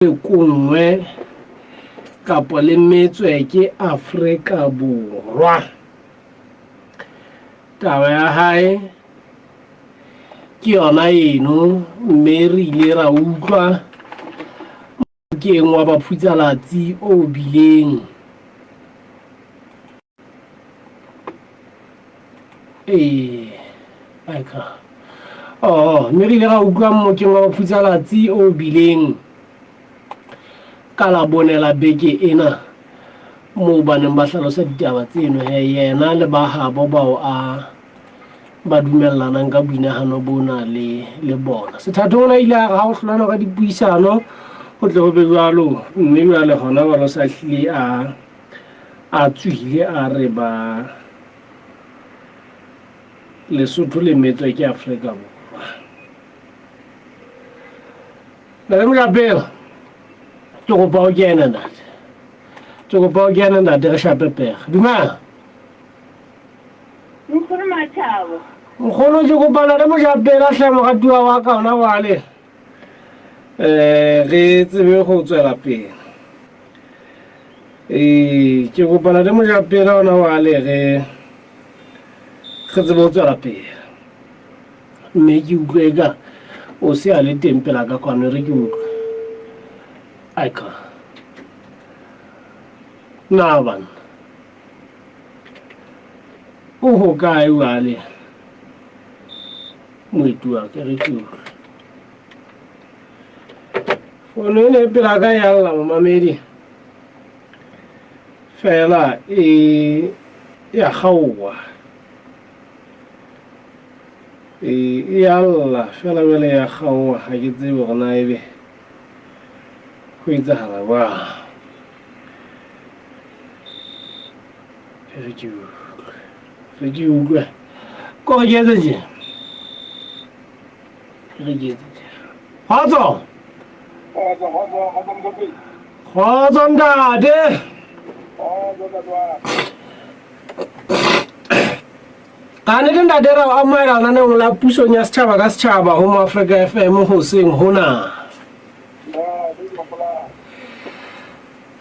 Kongwe kapa le metswe ke Afrika Borwa. Taba ya hae ke yona eno, mme re ile ra utlwa mokeng wa Baphutshalatsi o bileng ee aika oh mme re ile ra utlwa mmokeng wa Baphutshalatsi o bileng ka Labone la beke ena, moo ba neng ba hlalosa ditaba tseno he yena le ba habo bao a ba dumellanang ka boinahano bona le le bona. Sethathong o ile a re ha o hlolana ka dipuisano ho tle ho be jwalo, mme jwale hona jwalo sa hlile a a tswile a re ba Lesotho le metswe ke Afrika Borwa. Ntate Mojapela, ke kopa o kene ntate. Ke kopa o kene ntate re shape pere. Dumela. Nkgono Mathabo. Nkgono ke kopa ntate Mojapela hle moratuwa wa ka hona jwale. Re tsebe go tswela pele. Ee, ke kopana le mojapela ona wale re re tsebe go tswela pele. Mme ke utlwe ka o se a le teng pela ka kwano re ke utlwe. Aika. Na bana. O ho kae wale? Moeti wa ka re ke utlwe. Fono e ne e pela ka ya lla momamedi. Fela e ya kgaowa. E ya lla fela jwale ya kgaowa ha ke tsebe hore na ebe ho etsahala jwang. Re ke utlwe. Re ke utlwe. Ko re ke etse tje. Re ke etse tje. Kgotso. Kgotso ntate. Ka nnete ntate ra o amohela lenaneong la pusong ya setjhaba ka setjhaba ho Moafrika FM hoseng hona.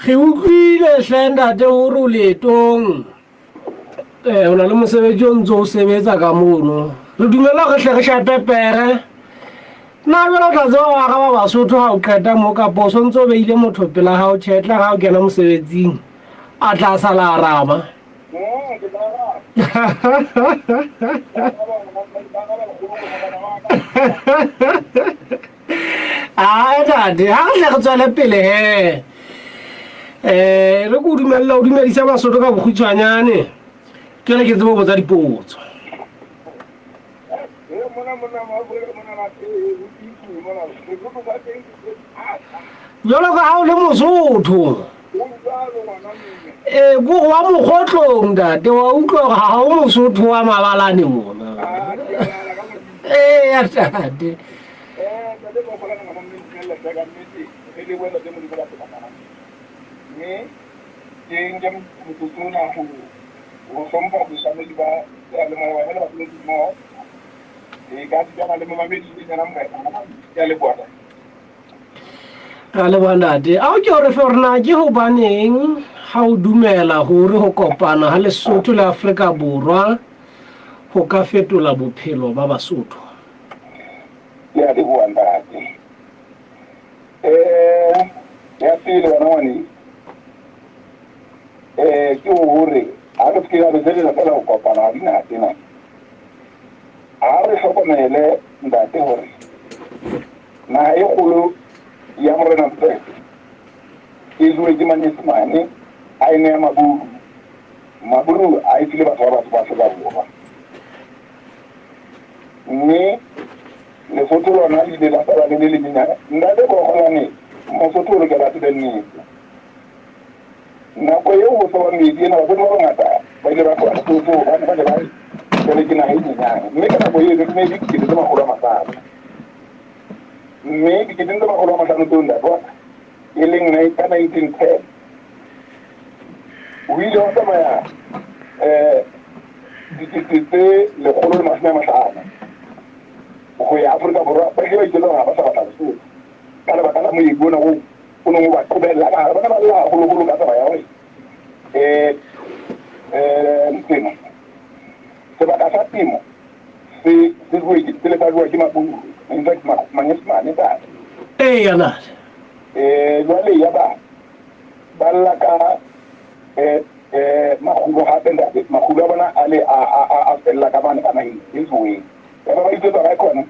Re utlwile hle ntate hore o leetong. O na le mosebetsi o ntse o sebetsa ka mono. Re dumela re hle re shape pere. Na jwale o tla tseba ho araba Basotho ha o qeta mo kapa o sontse o beile motho pela hao tjhe tla ha o kena mosebetsing a tla sala araba. Ae ntate, ha re tle re tswele pele he. Re ko dumella o dumedisa Basotho ka bokgutshwanyane. Ke re ke tsebe ho botsa dipotso. Jwalo ka ha o le Mosotho. Ee, ko wa mokgotlong ntate, wa utlwa hore ha o Mosotho wa mabalane mona. Ee, ya ntate. Ho hlompha boitlhamedi ba seyalemoya wena le basebetsi mmoho e ka sitana le momamedi e nyana morena. Ke a leboha ntate. Ra leboha ntate. A o ke o re fe hore na ke hobaneng ha o dumela hore ho kopana ha Lesotho le Afrika Borwa ho ka fetola bophelo ba Basotho? Ke a leboha ntate. Ya pele wena ngwaneso ke hore ha re seke ra beseletsa fela ho kopana ha dinaha tsena. Ha re hlokomele ntate hore naha e kgolo ya Morena Motsepe e jowe ke Manyesemane a e neya Maburu. Maburu a e file batho ba batho ba Afrika Borwa. Mme Lesotho lona le ile la sala le le lenyenyane. Ntate Bokgolane, Mosotho o lokela a tsebe nnete. Nako eo ho soba metsi ena, Basotho ba bangata ba ile ba tloha Lesotho hobane ba ne ba re jwale ke naha e nyenyane. Mme ka nako eno e ne e le dikete tse makgolo a mahlano. Mme diketeng tse makgolo a mahlano tseo ntate wa ka, e leng ka 1910, o ile wa tsamaya dikete tse 150 ho ya Afrika Borwa. Ba ile ba itjwetsa hore ha ba sa batla Lesotho ka lebaka la moedi ona oo. o neng o ba qobella ka hare. Ba ne ba lla haholoholo ka taba ya hore um um sebaka sa temo se se jowe ke se le sa jowa ke maburu, in fact manyesemane ntate. Eya ntate. Jwale ya ba ba lla ka makgulo hape ntate, makgulo a bona a le a fella ka mane ka naheng e joweng. Ya ba ba itjwetsa hore aikhona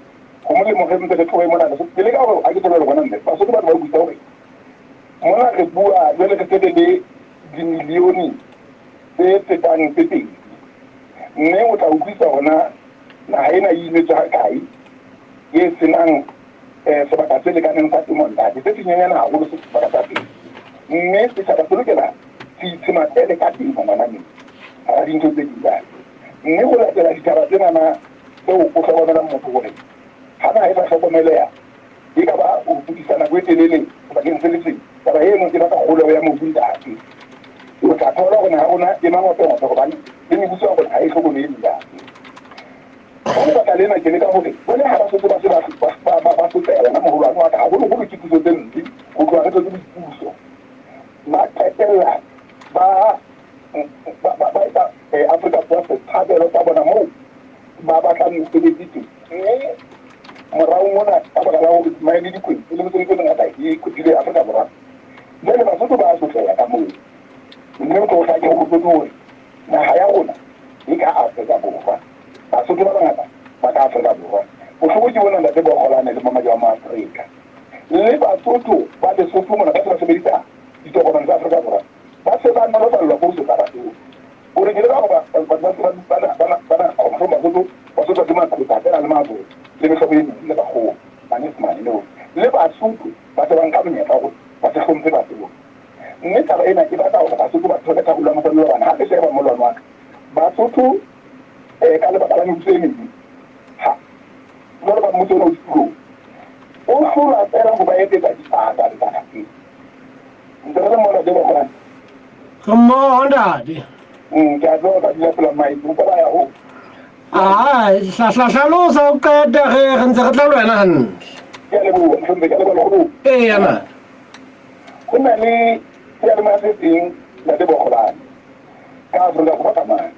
ho molemo re mpe re tlohe mona. Ke leka hore a ke tsebe bona mme Basotho batho ba utlwisisa hore mona re bua jwale re se re le dimilione tse fetang tse pedi, mme o tla utlwisisa hore na naha ena e imetswe ha kae, e senang sebaka se lekaneng sa temo ntate, se senyenyane haholo se sebaka sa temo, mme setjhaba se lokela se itshematele ka temo ngwanameng hara dintho tse ding jwale. Mme ho latela ditaba tsenana tseo o hlokomelang motho hore ha naha e sa hlokomeleha e ka ba ho fetisa nako e telele sebakeng se le seng, taba eno e baka kgoleho ya mobu ntate. O tla thola hore naha ya rona e mangotengothe hobane le mebuso ya rona ha e hlokomele ntate. Ka lebaka lena ke leka hore bone ha ba setse ba se ba sotleha wena moholwane wa ka, haholoholo ke puso tse mpe ho tloha re tlotse boipuso, ba qetella ba ba etsa Afrika Borwa setshabelo sa bona moo ba batlang mesebetsi teng. Mme morao mona ka baka la hore mine di kwetse le mesebetsi e mengata e khutlile Afrika Borwa, jwale Basotho ba sotleha ka moo. Mme o tlo hlake ho Mosotho hore naha ya rona e ka Afrika Borwa, Basotho ba bangata ba ka Afrika Borwa. Bohloko ke bona ntate Bokgolane le Mamadi wa Maafrika le Basotho ba Lesotho mona ba se ba sebedisa ditokomane tsa Afrika Borwa, ba se ba nolofallwa ke ho sotla Basotho. Hore ke leka hore batho ba se ba mohlomong Basotho ba sotlwa ke Maqheka feela le Mazulu le mehlobo e meng le Bakgowa, Manyesemane le le Basotho ba se ba nka monyetla hore ba se hlomphe Basotho. Mme taba ena e batla hore Basotho ba thole tharollo ya mosadi wa bana. Hape sheba molwane wa ka, Basotho ka lebaka la mebuso e mebe, ha jwalo ka mmuso ona o setulong, o hlolwa feela ho ba etsetsa dipaka ntate. Ntse re le mona Jehova Morena. Re mmoho ntate. Ke a tseba o tla dula pela mmae, o ka ba ya ho. Ai, hlalosa o qete re re ntse re tla le wena hantle. Ke a leboha, mohlomphehi, ke a leboha leholo. Eya na. Ho na le seyalemoya se seng Ntate Bokgolane ka Afrika Borwa ka mane.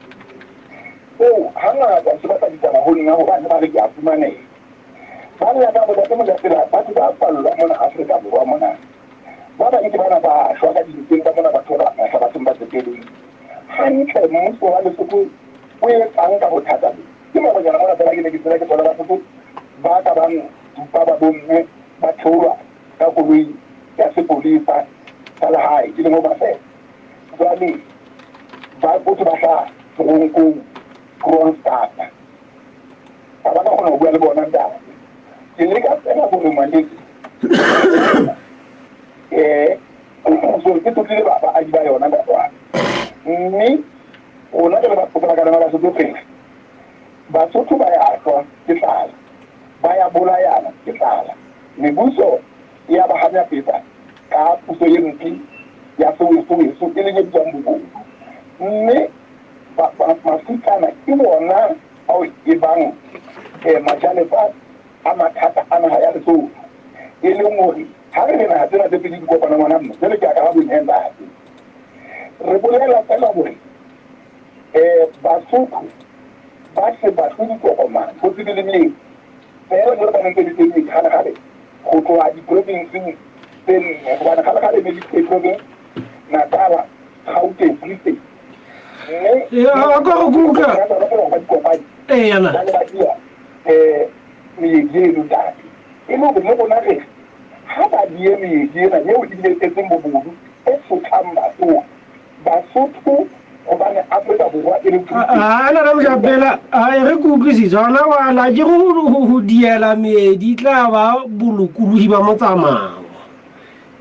Seo hangata se batla ditaba ho nna hobane ba re ke a fumaneha. Ba lla ka hore Ntate Mojapela batho ba fallwa mona Afrika Borwa mona. Ba bang ke bana ba shwa ka dintweng ka mona batho ba bangata ba seng ba tseteleng. Hantle mmuso wa Lesotho o etsang ka bothata bo? Ke moronyana mona fela ke ne ke tsela ke thola Basotho ba ka bang supa ba bomme ba theolwa ka koloi ya sepolesa sa lehae e leng ho Bafela. Jwale ba botho ba hlaha teronkong Kroonstad. Ga ba ka kgona ho bua le bona ntate. Ke leka fela hore ngwaneso sorry ke tlotlile baahi ba yona ntate wa ka. Mme rona re le batho ba ka Basotho pele. Basotho ba ya shwa ke tlala, ba ya bolayana ke tlala. Mebuso e ya ba hanyapetsa ka puso e mpe ya sowesoweso e leng e bitswang bobodu. Mme mafutsana ke bona ao e bang majalefa a mathata a naha ya Lesotho. E leng hore ha re re naha tsena tse pedi di kopana ngwana mme, jwale ke ya ka ha ntate. Re bolela fela hore Basotho ba se batle ditokomane ho tsebe le meedi feela jwalo ka ne ntse di teng kgale-kgale ho tloha diprovinseng tse nne, hobane kgale-kgale ne di tse province Natala, Gauteng, Free State. Mme Ya, ka go kutlwa. ba di kopanye Eya na. ba ne ba dia meedi eno ntate, e le hore le rona re ha ba die meedi ena eo ebile e tletseng bobodu e sotlang Basotho. Basotho hobane Afrika Borwa e le Free State. A na Mojapela, a e re ke utlwisise gona wala ke go go diela meedi tla ba bolokolohi ba motsamao.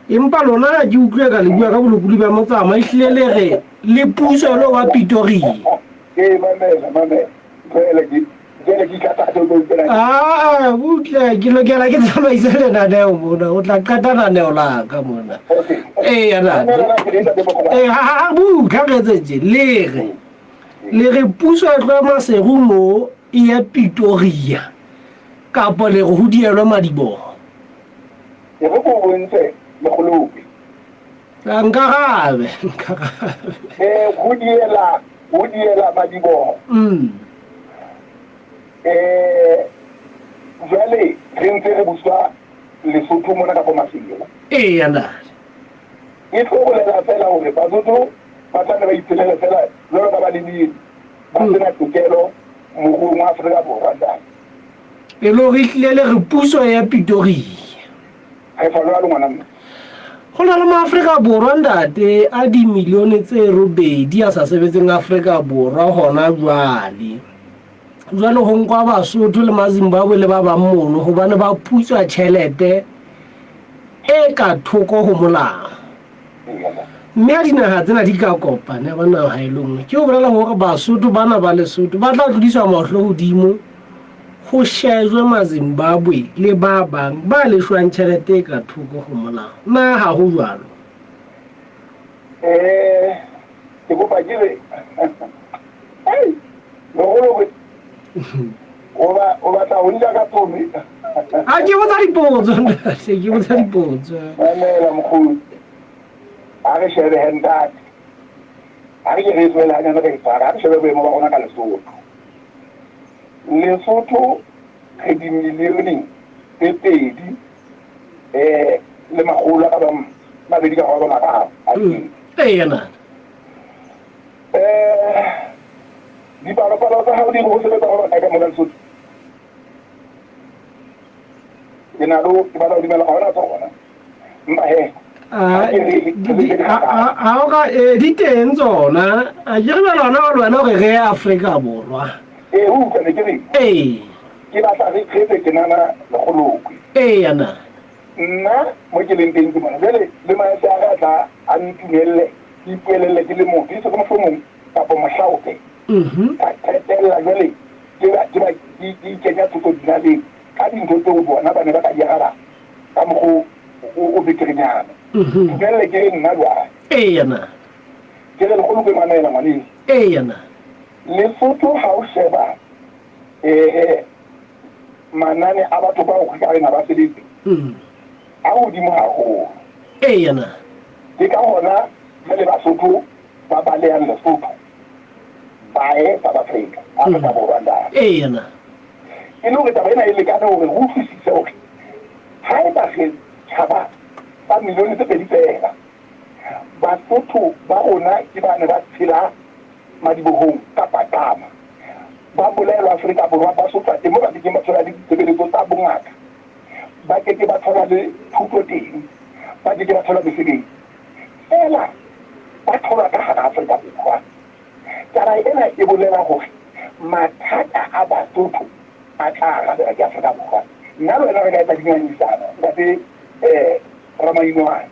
Empa lona ha ke utlwe ka le bua ka bolokolohi ba motsamao, ehlile le re le puso lo wa Pretoria. Ee, mamela, mamela. Jwale ke jwale ke ikathatsa o tlo utlwela. Aa, butle ke lokela ke tsamaise lenaneo mona, o tla qeta lenaneo la ka mona. Okay. Eya ntate. Mamela na ke ntate Bokgolane. Ee, ha butla re etse tje le re le re puso e tlohe Maseru mo e ye Pretoria kapa le re ho dielwe madiboho. E re ko o bontshe lekgolope. Nkarabe, nkarabe. Ho diela, ho diela madiboho. Jwale re ntse re buswa Lesotho mona kapa Maseru. Eya ntate. E tlo bolela fela hore Basotho ba tla nne ba iphelele fela jwalo ka balebedi ba sena tokelo moruong wa Afrika Borwa ntate. E le hore ehlile le re puso ya Pretoria. Re fa jwalo ngwana mme. Go na le maAfrika Borwa ntate a dimilione tse robedi a sa sebetseng Afrika Borwa hona jwale. Jwale ho nkwa Basotho le Mazimbabwe le ba bang mono hobane ba putswa tjhelete e ka thoko ho molao. Mme ha dinaha tsena di ka kopana ya ba naha e le nngwe, ke ho bolela hore Basotho bana ba Lesotho ba tla tlodiswa mahlo hodimo ho shejwe Mazimbabwe le ba bang ba leshwang tjhelete e ka thoko ho molao. Na ha ho jwalo? Ke kopa ke re, ei, Mogolo o ba o batla ho nja ka tsomi. A ke botsa dipotso ntate, ke botsa dipotso. Mamela mokgotsi. A re shebe he ntate. A re ke re tlohele hanyane re itshwara. A re shebe boemo ba rona ka Lesotho. Lesotho re dimilione tse pedi le makgolo a ka bang mabedi ka ba mararo. Ee ntate. Dipalopalo tsa hao di re ho sebetsa ba bakae ka mona Lesotho? Ke na le ke batla ho dumela ga ona tsona. Empa he ha o ka di teng tsona. A ke re bjale hona le wena hore re ye Afrika Borwa. Ee, o utlwa ne ke re. Ee. Ke batla re re etse tjenana lekgolokwe. Ee na. Nna mo ke leng teng ke mona. Jwale le maese a ka tla a ntumelle ke ipuelelle ke le motho e se mohlomong kapa mohlaope ka qetella jwale ke ba ke ba ke ikenya thoko dinaleng ka dintho tseo bona ba ne ba ka di araba ka mokgwa o beterenyana. Dumelle ke re nna jwale. Eya na. Ke re lekgolo ke mamela ngwaneso. Eya na. Lesotho ha o sheba manane a batho bao re ka reng ha ba sebetse a hodimo haholo. Eya na. Ke ka hona jwale Basotho ba balehang Lesotho ba ye South Africa, Afrika Borwa ntate. Eya na. E le hore taba ena e lekane hore re utlwisise hore haeba re tjhaba sa milione tse pedi feela, Basotho ba rona ke bane ba tshela madibohong kapa Qama, ba bolaelwa Afrika Borwa, ba sotlwa teng moo ba ke keng ba thola le ditshebeletso tsa bongaka, ba ke ke ba thola le thuto teng, ba ke ke ba thola mesebetsi. Feela ba tholwa ka hara Afrika Borwa. Taba ena e bolela hore mathata a Basotho a tla arabelwa ke Afrika Borwa. Nna le wena re ka etsa dingangisano, ntate Ramainoane.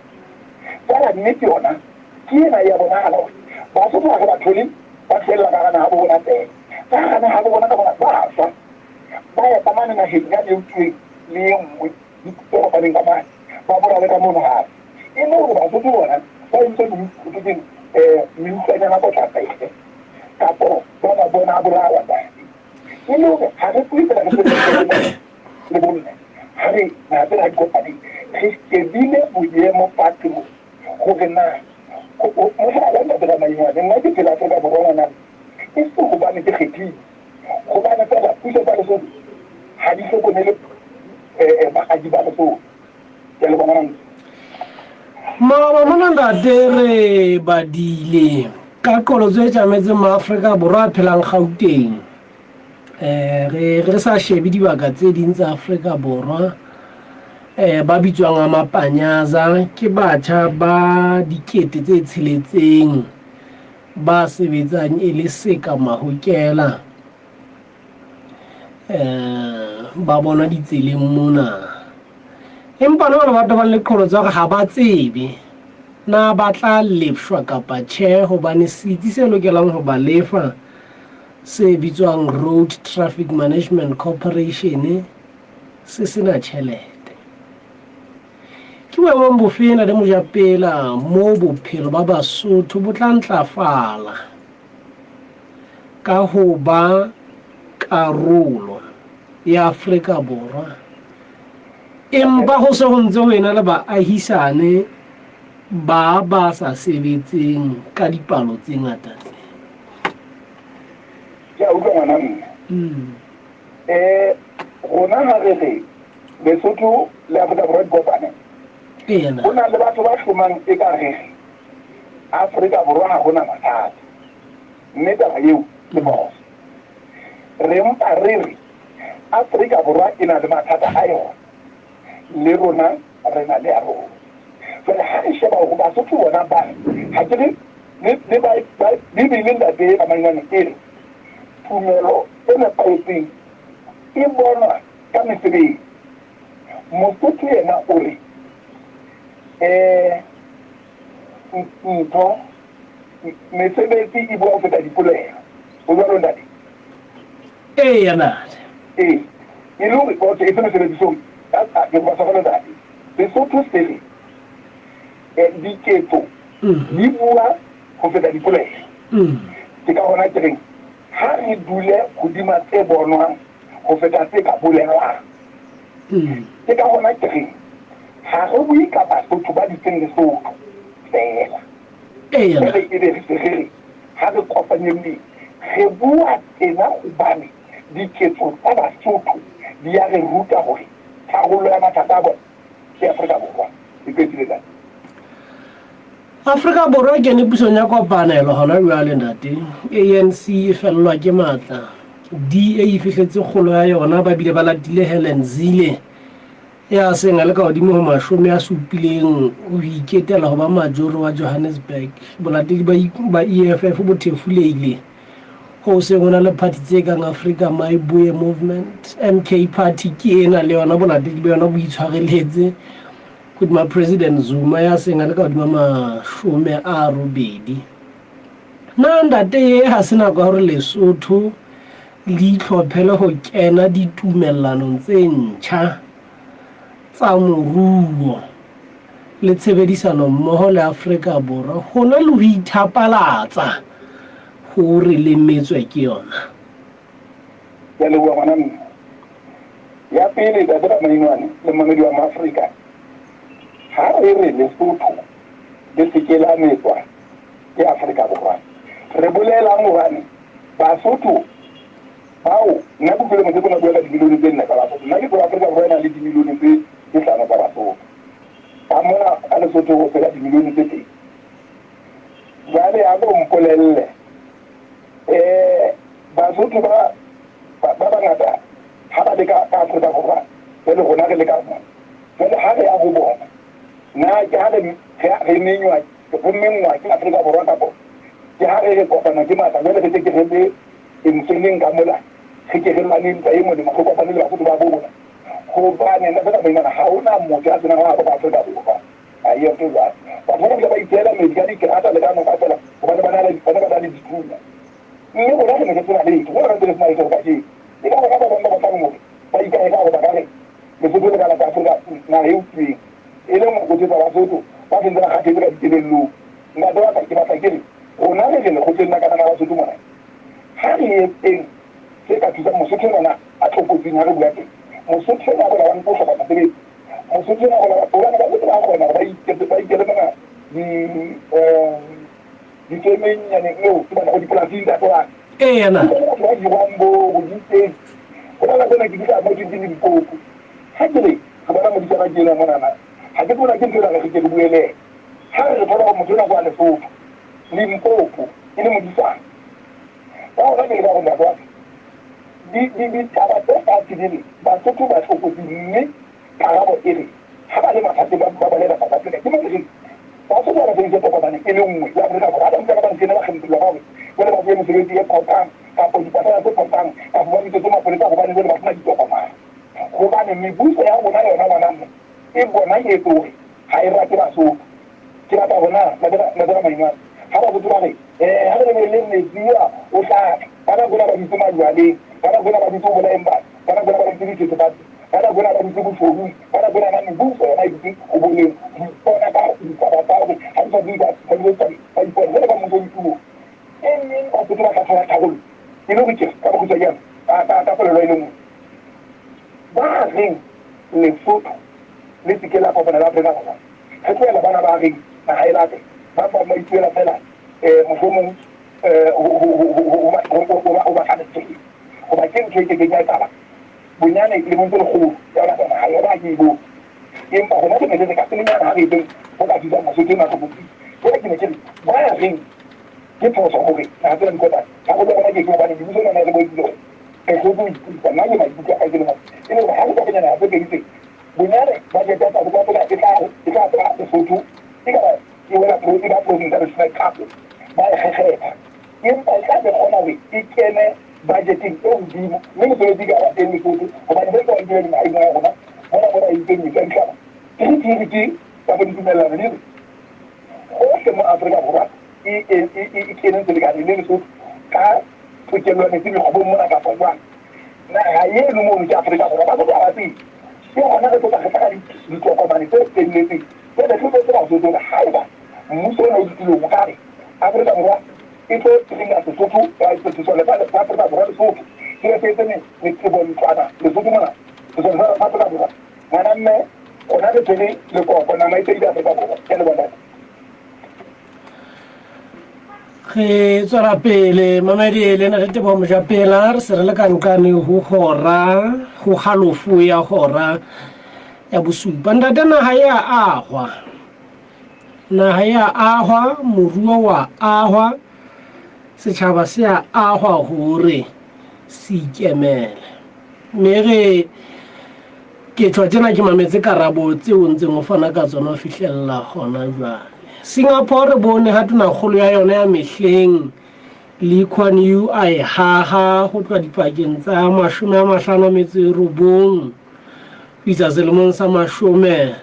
Feela nnete yona ke ena e a bonahala hore Basotho ha re ba thole ba tlohella ka hara naha bo rona feela. Ka hara naha bo rona ka bona ba shwa. Ba ya ka mane naheng ya e le e nngwe tse fapaneng ka mane. Ba bolawe ka mono hape. E le hore Basotho bona ba entse meutlwanyana meutlwanyana ko tlapele kapo ba ba bona a bolawa ntate. E le hore ha re tlohe fela re sebedise le bomme ha re naha tsena ha di kopane re shebile boemo fatshe mo hore na mohlala ntate Ramaingwane nna ke phela Afrika Borwa ngwanana e se hobane ke kgethile hobane fela puso tsa Lesotho ha di hlokomele baahi ba Lesotho. Ke a leboha ngwanana. Maloba mona ntate re badile ka qolotso e tjametseng maAfrika Borwa a phelang Gauteng. Re re sa shebe dibaka tse ding tsa Afrika Borwa ba bitswang a mapanyaza ke batjha ba dikete tse tsheletseng ba sebetsang e le seka mahokela ba bona ditseleng mona. Empa le bona ba tobang le qholotso ya hore ha ba tsebe na ba tla lefshwa kapa tjhe hobane setsi se lokelang ho ba lefa se bitswang Road Traffic Management Corporation se sena tjhelete. Ke boemong bofe na le mojapela moo bophelo ba Basotho bo tla ntlafala ka ho ba karolo ya Afrika Borwa empa ho se ho ntse ho ena le baahisane Ba ba sa sebetseng ka dipalo tse ngata tse. Ke a utlwa ngwana mme. Rona ha re re Lesotho le Afrika Borwa di kopane. Ho na le batho ba hlomang e ka re re Afrika Borwa ha hona mathata. Mme taba eo ke phoso. Re mpa re re Afrika Borwa e na le mathata a yona, le rona re na le a rona. Jwale ha re sheba hore Basotho bona ba re, ha ke re le ba Bibele ntate Ramainane e re tumelo e nepahetseng e bonwa ka mesebetsi. Mosotho yena o re ntho mesebetsi e bua ho feta dipolelo. Ho jwalo ntate? Eya ntate. Ee, e le hore okay, e se mesebetsi sorry. Ke kopa tshwarelo ntate. Sesotho se re diketso di bua ho feta dipolelo. Ke ka hona ke reng ha re dule hodima tse bonwang ho feta tse ka bolelwang. Ke ka hona ke reng ha re bue ka Basotho ba dutseng Lesotho feela. Jwale ebe re se re re ha re kopanyelleng, re bua tjena hobane diketso tsa Basotho di ya re ruta hore tharollo ya mathata a bona ke Afrika Borwa. E qetile ntate. Afrika Borwa e kene pusong ya kopanelo hona jwale ntate. ANC e fellwa ke matla. DA e fihletse kgolo ya yona ba bile ba latile Helen Zille ya seng a le ka hodimo ho 70 ho iketela ho ba majoro wa Johannesburg. Bolatedi ba EFF bo thefulehile ho seng ho na le party tse kang Africa Mayibuye Movement, MK Party ke ena le yona bolatedi ba yona bo itshwareletse hodima President Zuma ya seng a le ka hodima 80. Na ntate ye ha se nako ya hore Lesotho le itlhophele ho kena ditumellanong tse ntjha tsa moruo le tshebedisano mmoho le Afrika Borwa hona le ho ithapalatsa hore le metswe ke yona? Ke a leboha ngwana mme. Ya pele Ntate Ramainwane le mmamedi wa Maafrika, ha re re Lesotho le se ke la metswa ke Afrika Borwa, re bolelang hobane Basotho bao, nna ke utlwile Motsepe o ne a bua ka dimilione tse nne tsa Basotho, nna ke tseba Afrika Borwa e na le dimilione tse hlano tsa Basotho. Ka mona ka Lesotho ho phela dimilione tse pedi. Jwale a ko mpolelle, Basotho ba ba bangata ha ba le ka Afrika Borwa, jwale rona re le ka mona. Jwale ha re ya ho bona, na ke ha re re menywa, re menngwa ke Afrika Borwa kapo ke ha re re kopana ke matla, jwale re tle ke re le mfeneng ka mola, re ke re lwane ntwa e molemo, re kopane le Basotho ba bo rona. Hobane nna fela maimana ha hona motho ya senang habo ka Afrika Borwa. Ha e ntho jwalo. Batho ba bile ba itseela metsi ka dikerata le ka noka fela hobane ba na le ba ne ba na le dithunya. Mme rona re ne re sena letho. Rona re ntse re sena letho kajeno. Ke ka hona ba bang ba batlang hore ba ikahe ka hore ba ka re Lesotho le ka la Afrika naha e utlweng. E leng ho kgothetsa Basotho ba sentse ba kgathetse ka dikelellong. Ntate wa ka ke batla ke re rona re re lekgotleng la kanana Basotho mona ha re etseng se ka thusang Mosotho enwana a tlokotsing ha re bua teng. Mosotho enwa a bolawang ke ho hloka mosebetsi. Mosotho enwa a bolawa hobane Basotho ba kgona hore ba ikele ba ikele mona di difemeng nyaneng eo ke bona go dipolasing ntate wa ka. Eya na. Ke bone batho ba hirwang bo boditseng. Ho na nako ena ke dula mo ke le Limpopo. Ha ke re re bona modisana ke enwa monana. Ha ke tsebe na ke ntho ena re ke re bue le ena. Ha re re thola hore motho enwa ke wa Lesotho, Limpopo, e le modisana. Ka hona ke leka hore ntate wa ka, ditaba tse fatshe di re Basotho ba tlokotsing mme karabo e re ha ba le mathateng ba bolela South Africa. Ke mo ke reng Basotho ha ba sebedise tokomane e le nngwe le Afrika Borwa. Ha ba utlwa ka ba ba kgenthollwa ka hore jwale ba fuwe mesebetsi e phoqang kapa dipatala tse phoqang kapa ba bitsetswe mapolesa hobane jwale ba sena ditokomane. Hobane mebuso ya rona yona ngwana mme e bonahetse hore ha e rate Basotho. Ke batla hore na Ntate Ramainwane ha Basotho ba re ha re lebeleleng Mesia o tla tla, ka nako ena ba dutse majwaleng, ka nako ena ba dutse ho bolayeng batho, ka nako ena ba dutse dithethefatsing, ka nako ena ba dutse boshodung, ka nako ena na mebuso yona e dutse ho boleng ho ipona ka ditaba tsa hore ha di sa di ba ipona jwalo ka mmuso o ditulo. E neng Basotho ba tla thola tharollo? E le hore ke ka bokgutshwanyane ka polelo e le nngwe ba reng Lesotho le se ke la kopana le Afrika Borwa, re tlohela bana ba reng Naha e lape. Ba bang ba ipuela feela mohlomong ho batla letswele. Hoba ke ntho e ke keng ya etsahala bonyane lemong tse lekgolo ya ho lata naha yona ha ke e bone. Empa hona ke ne ke re ka pelenyana ha re etseng ho ka thusang Basotho ena tlokotsing. Jwale ke ne ke re ba reng ke phoso hore naha tsena di kopane. Tharollo ya rona ke efe hobane mebuso ena e re bontshitse hore re hlotse ho ipusa. Nna ke maikutlo a ka ke le motho e le hore ha re kopanya naha tse pedi tse bonyane budget ya South Africa e tla e tla fa Lesotho e ka ba e wela e ba province ya leshome kapo ba e kgekgetha empa e tla be kgona hore e kene budgeteng e hodimo mme mesebetsi e ka ba teng Lesotho hobane ba ntse ba nkile maemo a rona mona mona e itseng metsi a dihlaba ke kapa ditumellano di re hohle mo Afrika Borwa e e keneng selekane le Lesotho ka pokello ya metsi mekgobong mona kapa jwang. Naha eno mono ke Afrika Borwa, Basotho ha ba tsebe. Ke hona re tlo tla re tla ka ditokomane tse felletseng. Jwale re tlo tseba Basotho hore haeba mmuso ona o ditulong o ka re Afrika Borwa e tlo trainer Sesotho, sesole sa Afrika Borwa Lesotho se be se etse metebo ntlwana Lesotho mona, sesole sa Afrika Borwa. Ngwana mme, rona re tshwere lekoko, nama e fedile Afrika Borwa. Ke a leboha ntate. Re tswela pele mamedi le na le Teboho Mojapela, re se re le ka nqane ho hora ho halofo ya hora ya bosupa. Ntate, naha e a ahwa, naha e a ahwa, moruo wa ahwa, setjhaba se a ahwa hore se ikemele. Mme re ke tjho tjena ke mametse karabo tseo ntseng o fana ka tsona ho fihlella hona jwale. Singapore re bone ha tonakgolo ya yona ya mehleng Lee Kuan Yew a e haha ho tloha dipakeng tsa 59 ho isa selemong sa 90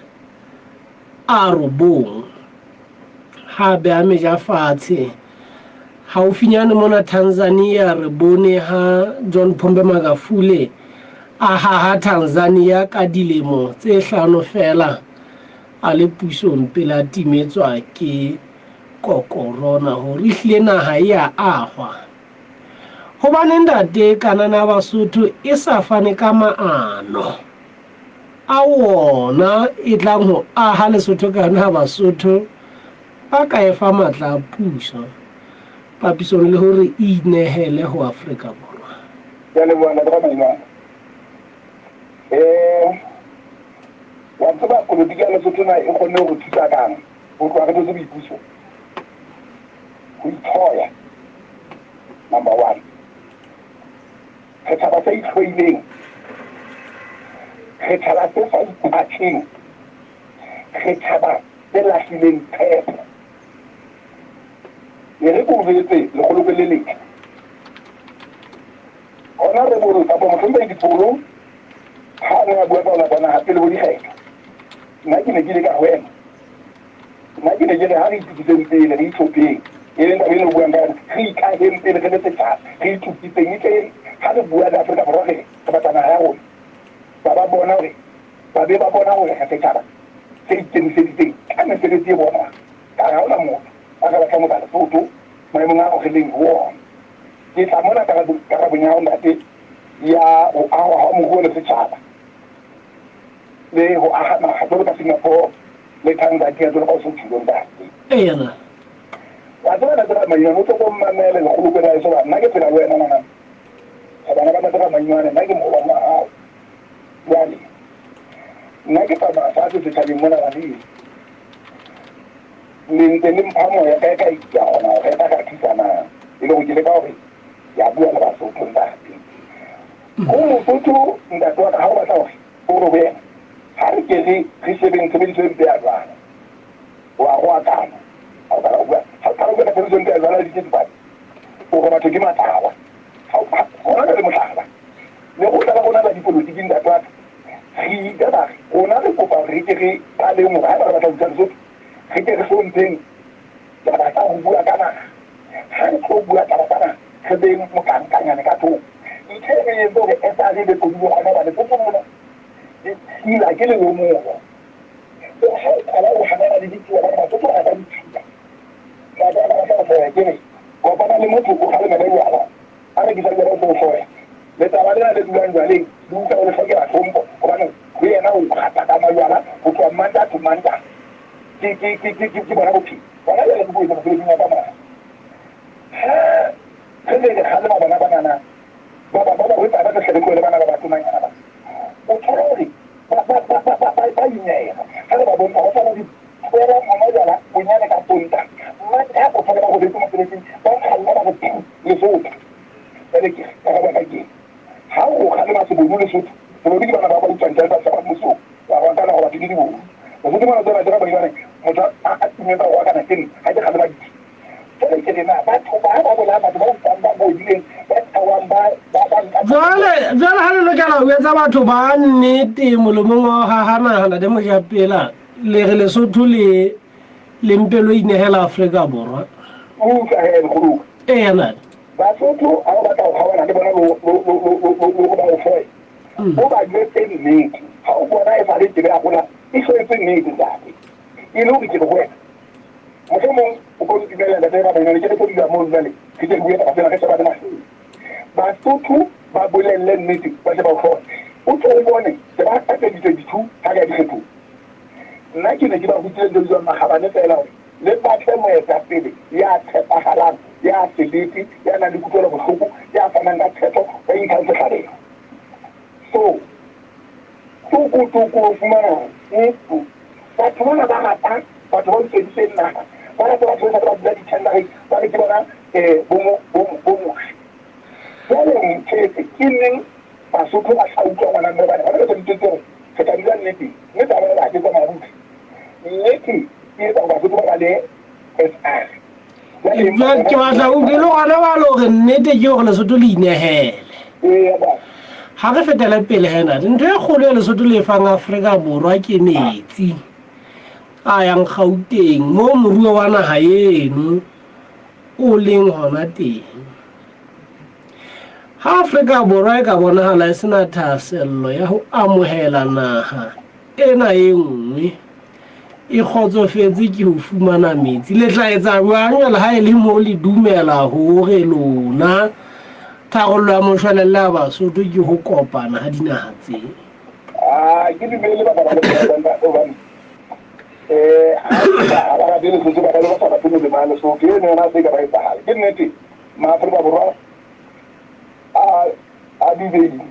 ha beha meja fatshe. Haufinyane mona Tanzania re bone ha John Pombe Magufuli a haha Tanzania ka dilemo tse 5 feela a le pusong pele a timetswa ke kokorona hore ehlile naha e a ahwa. Hobane ntate kanana ya Basotho e sa fane ka maano a wona e tlang ho aha Lesotho ka yona ha Basotho ba ka e fa matla a puso papisong le hore e inehele ho Afrika Borwa. Ke a leboha Ntate Ramaimane. Wa tseba polotiki ya Lesotho na e kgonne ho re thusa kang ho tloha re thotse boipuso? Ho itlhoya, number one. Re tshaba se itlhoileng, re tshaba se sa iphatheng, re tshaba se lahlileng tshepo. E re ke o jwetse lekgolokwe le letle. Hona re bolo kapa mohlomphehi Dipholo ha a ne a bua ka ho lata naha pele ho dikgetho, nna ke ne ke ile ka ho ema. Nna ke ne ke re ha re itokiseng pele, re itlhopheng, e leng taba eno o buang ka yona, re ikaheng pele re le setjhaba, re itokiseng e tle ha re bua le Afrika Borwa re re re batla naha ya rona, ba ba bona hore ba be ba bona hore re setjhaba se ikemiseditseng ka mesebetsi e bonwang. Ka re ha hona motho a ka batlang ho tla Lesotho maemong ao re leng ho ona. Ke tla mona karabong ya hao ntate ya ho ahwa ha moruo le setjhaba le ho aha naha jwalo ka Singapore le Tanzania jwalo ka o so tjhilo ntate. Eena. Wa tseba ntate Ramainwane o tlo ko mmamele lekgolokwe la heso nna ke phela le wena ngwana. Re bana ba ntate Ramainwane nna ke moholwane wa hao. Jwale nna ke tsamaya fatshe setjhabeng mona baneng. Le ntse le mpha moya kae kae ke a kgona ho reka ka thusana e le hore ke leka hore ke a bua le Basotho ntate. Ho Mosotho ntate wa ka ha o batla hore o re ho yena ha re ke re re shebeng tshebediso e mpe ya jwala. Wa roakana ha o qala ho bua ha o qala ho bua ka tshebediso e mpe ya jwala le dithethefatsi o re batho ke matawa. Hona jwale mohlala lekgotla la rona la dipolotiki ntate wa ka re ile ra re rona re kopa hore re ke re qaleng hore haeba re batla ho busa Lesotho re ke re hlompheng taba tsa ho bua ka naha. Ha re tlo bua taba tsa naha re beng mokankanyane ka thoko. Ntho e re entse hore SR e be koduwa hona hobane Lesotho mona ditshila ke lelomoro. So ha o qala o hanana le ditshila hobane Basotho ba rata ditshila. Ntate wa ka batla ho hloya ke re kopana le motho o kgalemele jwala a rekisa jwala o tlo o hloya. Letaba lena le dulang jwaleng le utlwa o le hlokela tlhompho hobane ho yena o kgatha ka majwala ho tloha Mantaha to Mantaha. Ke ke ke ke ke bona bophelo. Hona jwale ke boetse mosebetsing wa ka mona. Ha re re re kgalema bana banana ba ba ba barwetsana re hle re tlohele bana ba batonanyana ba. O thola hore ba ba ba ba ba ba ineha. Ha re ba bontsha ba tshwana di tlohela ho nwa jwala bonyane ka Sontaha. Mantaha o thola ba robetse mosebetsing ba kgalla ba re phu Lesotho. Jwale ke karabo ya ka ke ena. Ha o kgalema sebodu Lesotho, sebodu ke bana ba ba utswang tjhelete ba mmusong. Wa rwakana goba ke le dibodu. Mosotho mona tsena tsena ba motho a timetsa go rwakana ke nna ga ke kgalema ditsi. Jwale ke re na batho ba ba bolayang batho ba utswang ba bodileng ba tshawang ba ba ba nka. Jwale jwale ha le lokela ho etsa batho ba nnete molomong wa ga ga naha Ntate Mojapela le re Lesotho le le mpe lo inehela Afrika Borwa. Utlwa he Nkgoloka. Eya ntate. Basotho ha o batla ho kgaohana le bona lo lo lo lo lo ba o hloye. O ba jwetse nnete. Ha o bona e sale tsebe ya gola, e hloetse nnete ntate. E le hore ke re ho wena, mohlomong o ko ntumella ntate Ramanyane, ke re tlo dula mono jwale, re ke re bue taba tsena re shebane mahlong. Basotho ba bolelle nnete, ba tle ba o hloye. O tle o bone, ke ba ka 2022 ha re ya dikgethong. Nna ke ne ke ba rutile ntho e bitswang makgabane feela hore le batle moetapele ya tshepahalang, ya sebete, ya nang le kutlwelo bohloko, ya fanang ka tshepo, ya intshang sehlabelo. So, toko toko o fumana hore batho bana ba rata batho ba utsweditseng naha, ba rata batho ba sa ba dula di-tendereng, ba re ke bona um bo moše. Jwale nthetse ke neng Basotho ba tla utlwa ngwana mme hobane hona jwale ntho tseo re tla dula nneteng mme taba ena ha ke tsamaya butle. Nnete e etsa hore Basotho ba bale SR. Jwale ke batla o le gona ba le hore nnete ke hore Lesotho le inehele. Eya ba. Ha re fetele pele hena, ntho e kgolo e Lesotho le e fang Afrika Borwa ke metsi a yang Gauteng moo moruo wa naha eno o leng hona teng. Ha Afrika Borwa e ka bonahala e sena thahasello ya ho amohela naha ena e nngwe e kgotsofetse ke ho fumana metsi, le tla etsa jwang jwale ha e le mo le dumela hore lona tharollo ya moshwelella ya Basotho ke ho kopana ha dinaha tse? Ah, ke dumele ba ba ba hobane eh ha ba rate Lesotho ba ka ba sa batle molemo wa Lesotho eno yona se ka ba etsahala. Ke nnete Maafrika Borwa a a dubeile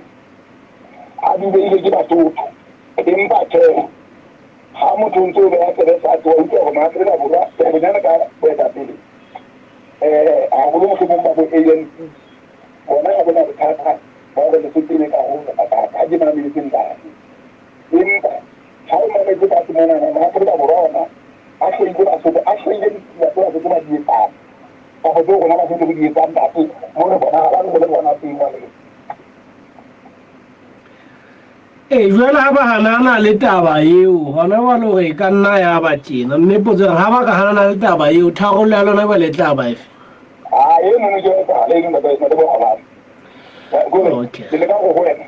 a dubeile ke Basotho empa tjhe ha motho o ntse o beha tsebe fatshe wa utlwa hore Maafrika Borwa bonyane ka boetapele um haholo mohlomong ba bo ANC bona ha bona bothata ba hore Lesotho e be karolo ha ke mametse ntate empa ha o mametse fatshe monana Maafrika Borwa ona a hloile Basotho a hloile ditsela tse Basotho ba di etsang kapa tseo rona Basotho re di etsang ntate mo re bonahalang re le bona teng ngwaneng. Ee, jwale ha ba hanana le taba eo, hona jwale hore e ka nna ya ba tjena. Mme potso e re, ha ba ka hanana le taba eo, tharollo ya lona jwale e tla ba efe? Ah, e nono ke etsahale eno ntate ntate Bokgabane. Kore ke leka go go wena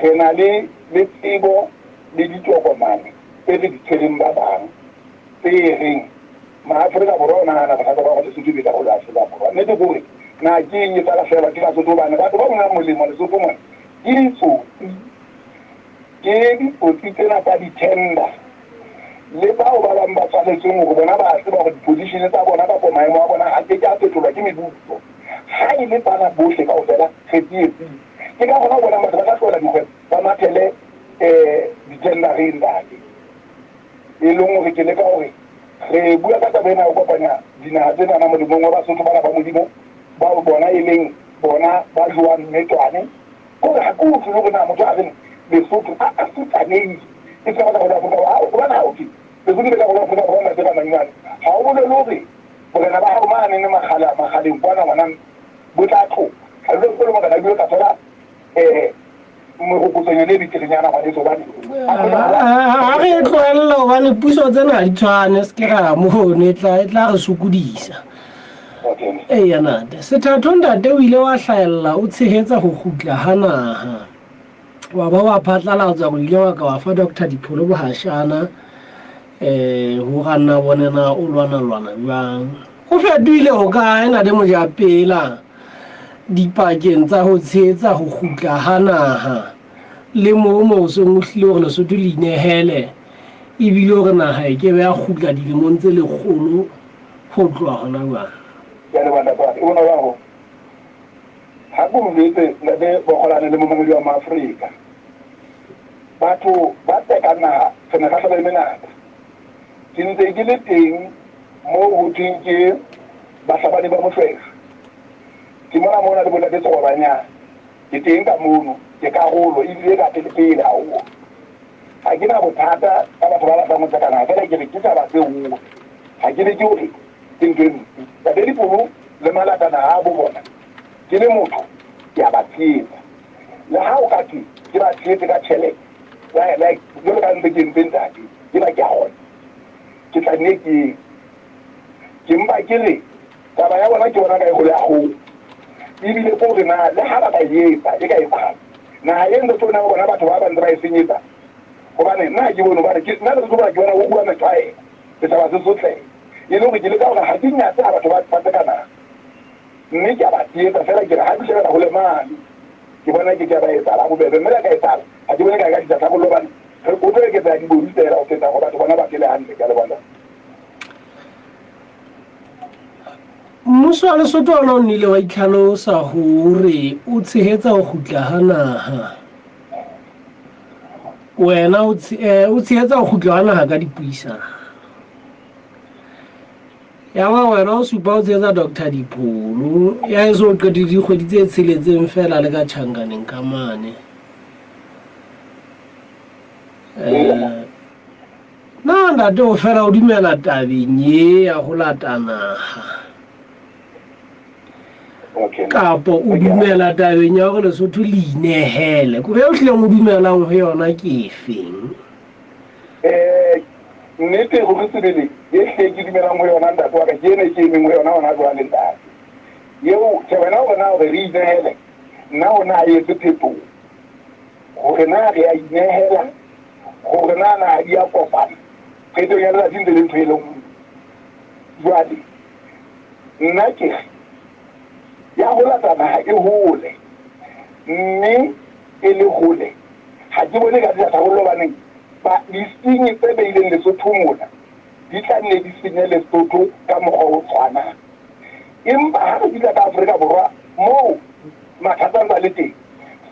re na le le tsebo le ditokomane tse re di tshwereng ba bang tse reng Maafrika Borwa o nahana bothata ba hore Lesotho e be karolo ya Afrika Borwa. Nnete ke hore na ke eng e tla lahlehelwa ke Basotho hobane batho ba unang molemo Lesotho mona ke ditsotsi. Ke ditsotsi tsena tsa di-tender le bao ba bang ba tswaletsweng hore bona ba tseba hore di-position tsa bona kapa maemo a bona a ke ke a fetolwa ke mebuso. Ha e le bana bohle kaofela re tsietsing. Ke ka hona o bonang batho ba tla tlohela dikgwebo ba mathele di-tendereng ntate. E leng hore ke leka hore re bua ka taba ena ya ho kopanya dinaha tsenana molemong wa Basotho bana ba Molimo bao bona e leng bona ba jowang mmetwane. Kore ha ke utlwe le hore na motho a reng Lesotho a a futsanehile e se ka ba karolo ya Afrika Borwa. Hobane ha ho thwe Lesotho le karolo ya Afrika Borwa ntate Ramanyane ha o bolele hore borena ba hao mane makgala makgaleng kwana ngwana bo tla tloha. Ha jwale sekolo morena ebile o tla thola merokotsong yone e beterenyana ngwaneso hobane ha re e tlohelle hobane puso tsena ha di tshwane se ke ra mono e tla e tla re sokodisa eya nate sethatho ntate o ile wa hlahella o tshehetsa ho kgutla ha naha wa ba wa phatlalatsa o ile wa ka wa fa doctor dipholo bohashana um ho ganna bone na o lwana lwana jwang go fetoile ho kae na le mojapela dipakeng tsa ho tshehetsa ho kgutla ha naha le moo mo o seng o hlile hore Lesotho le inehele Ebile hore naha e ke be ya kgutla dilemong tse lekgolo ho tloha hona jwale. Ke a leboha ntate wa ka. E bonolo haholo. Ha ke o jwetse ntate Bokgolane le momamedi wa Maafrika. Batho ba tsekang naha re mekgahlelo e mengata. Ke ntse ke le teng moo ho thweng ke bahlabani ba Moshweshwe. Ke mona mona le bontate Tsorobanyane. Ke teng ka mono, ke karolo ebile ka pele pele haholo. Ha ke na bothata ka batho ba batlang ho tseka naha, feela ke re ke taba tse hole. Ha ke leke hore ke ntho e mpe. Ntate Dipolo le malatana a bo bona, ke le motho ke a ba tshehetsa. Le ha o ka thwe ke ba tshehetse ka tjhelete, like jwalo ka ntse ke entse ntate, ke ba ke a kgona, ke tla nne ke etse. Ke mpa ke re taba ya bona ke bona ka e hole haholo. Ebile ke hore na le ha ba ka e etsa e ka e qhama, naha e ntse tlo bona batho ba ba ntse ba e senyetsa. Hobane nna ha ke bone hobane ke nna Lesotho mona ke bona ho bua methwaela, setjhaba se sotleha. E le hore ke leka hore ha ke nyatse ha batho ba ba tseka naha. Mme ke a ba tshehetsa feela ke re ha ke shebela hole mane ke bona e ke ke ya ba etsahala ha bobebe. Mme le ha e ka etsahala ha ke bone ka e ka tlisa tharollo hobane re ho tlo eketseha dibodu feela ho feta hore batho bona ba phele hantle. Ke a leboha ntate. Mmuso wa Lesotho ona o nnile wa itlhalosa hore o tshehetsa ho kgutla ha naha. Wena o o tshehetsa ho kgutla ha naha ka dipuisano. Ya ba wena o supa o tshehetsa Doctor Dipholo ya eso o qetile dikgwedi tse tsheletseng feela le ka tjhankaneng ka mane. Na ntate o fela o dumela tabeng ye ya go lata naga? Okay. Kapo o dumela tabeng ya gore Lesotho le inehele? Kore e o hlileng o dumelang go yona ke efeng? Nnete ruri sebele e hle ke dumelang ho yona ntate wa ka ke ena e ke emeng ho yona hona jwale ntate. Eo tjhe wena hore na hore re inehele nna hona ha e etse phetoho. Hore na re a inehela hore na naha di a kopana qetong ya letsatsi ntse le ntho e le nngwe. Jwale nna ke re ya ho lata naha e hole mme e le hole ha ke bone ka tlisa tharollo hobaneng ba disenyi tse beileng Lesotho mona di tla nne di senye Lesotho ka mokgwa o tshwanang. Empa ha re fihla ka Afrika Borwa moo mathata a ntse a le teng,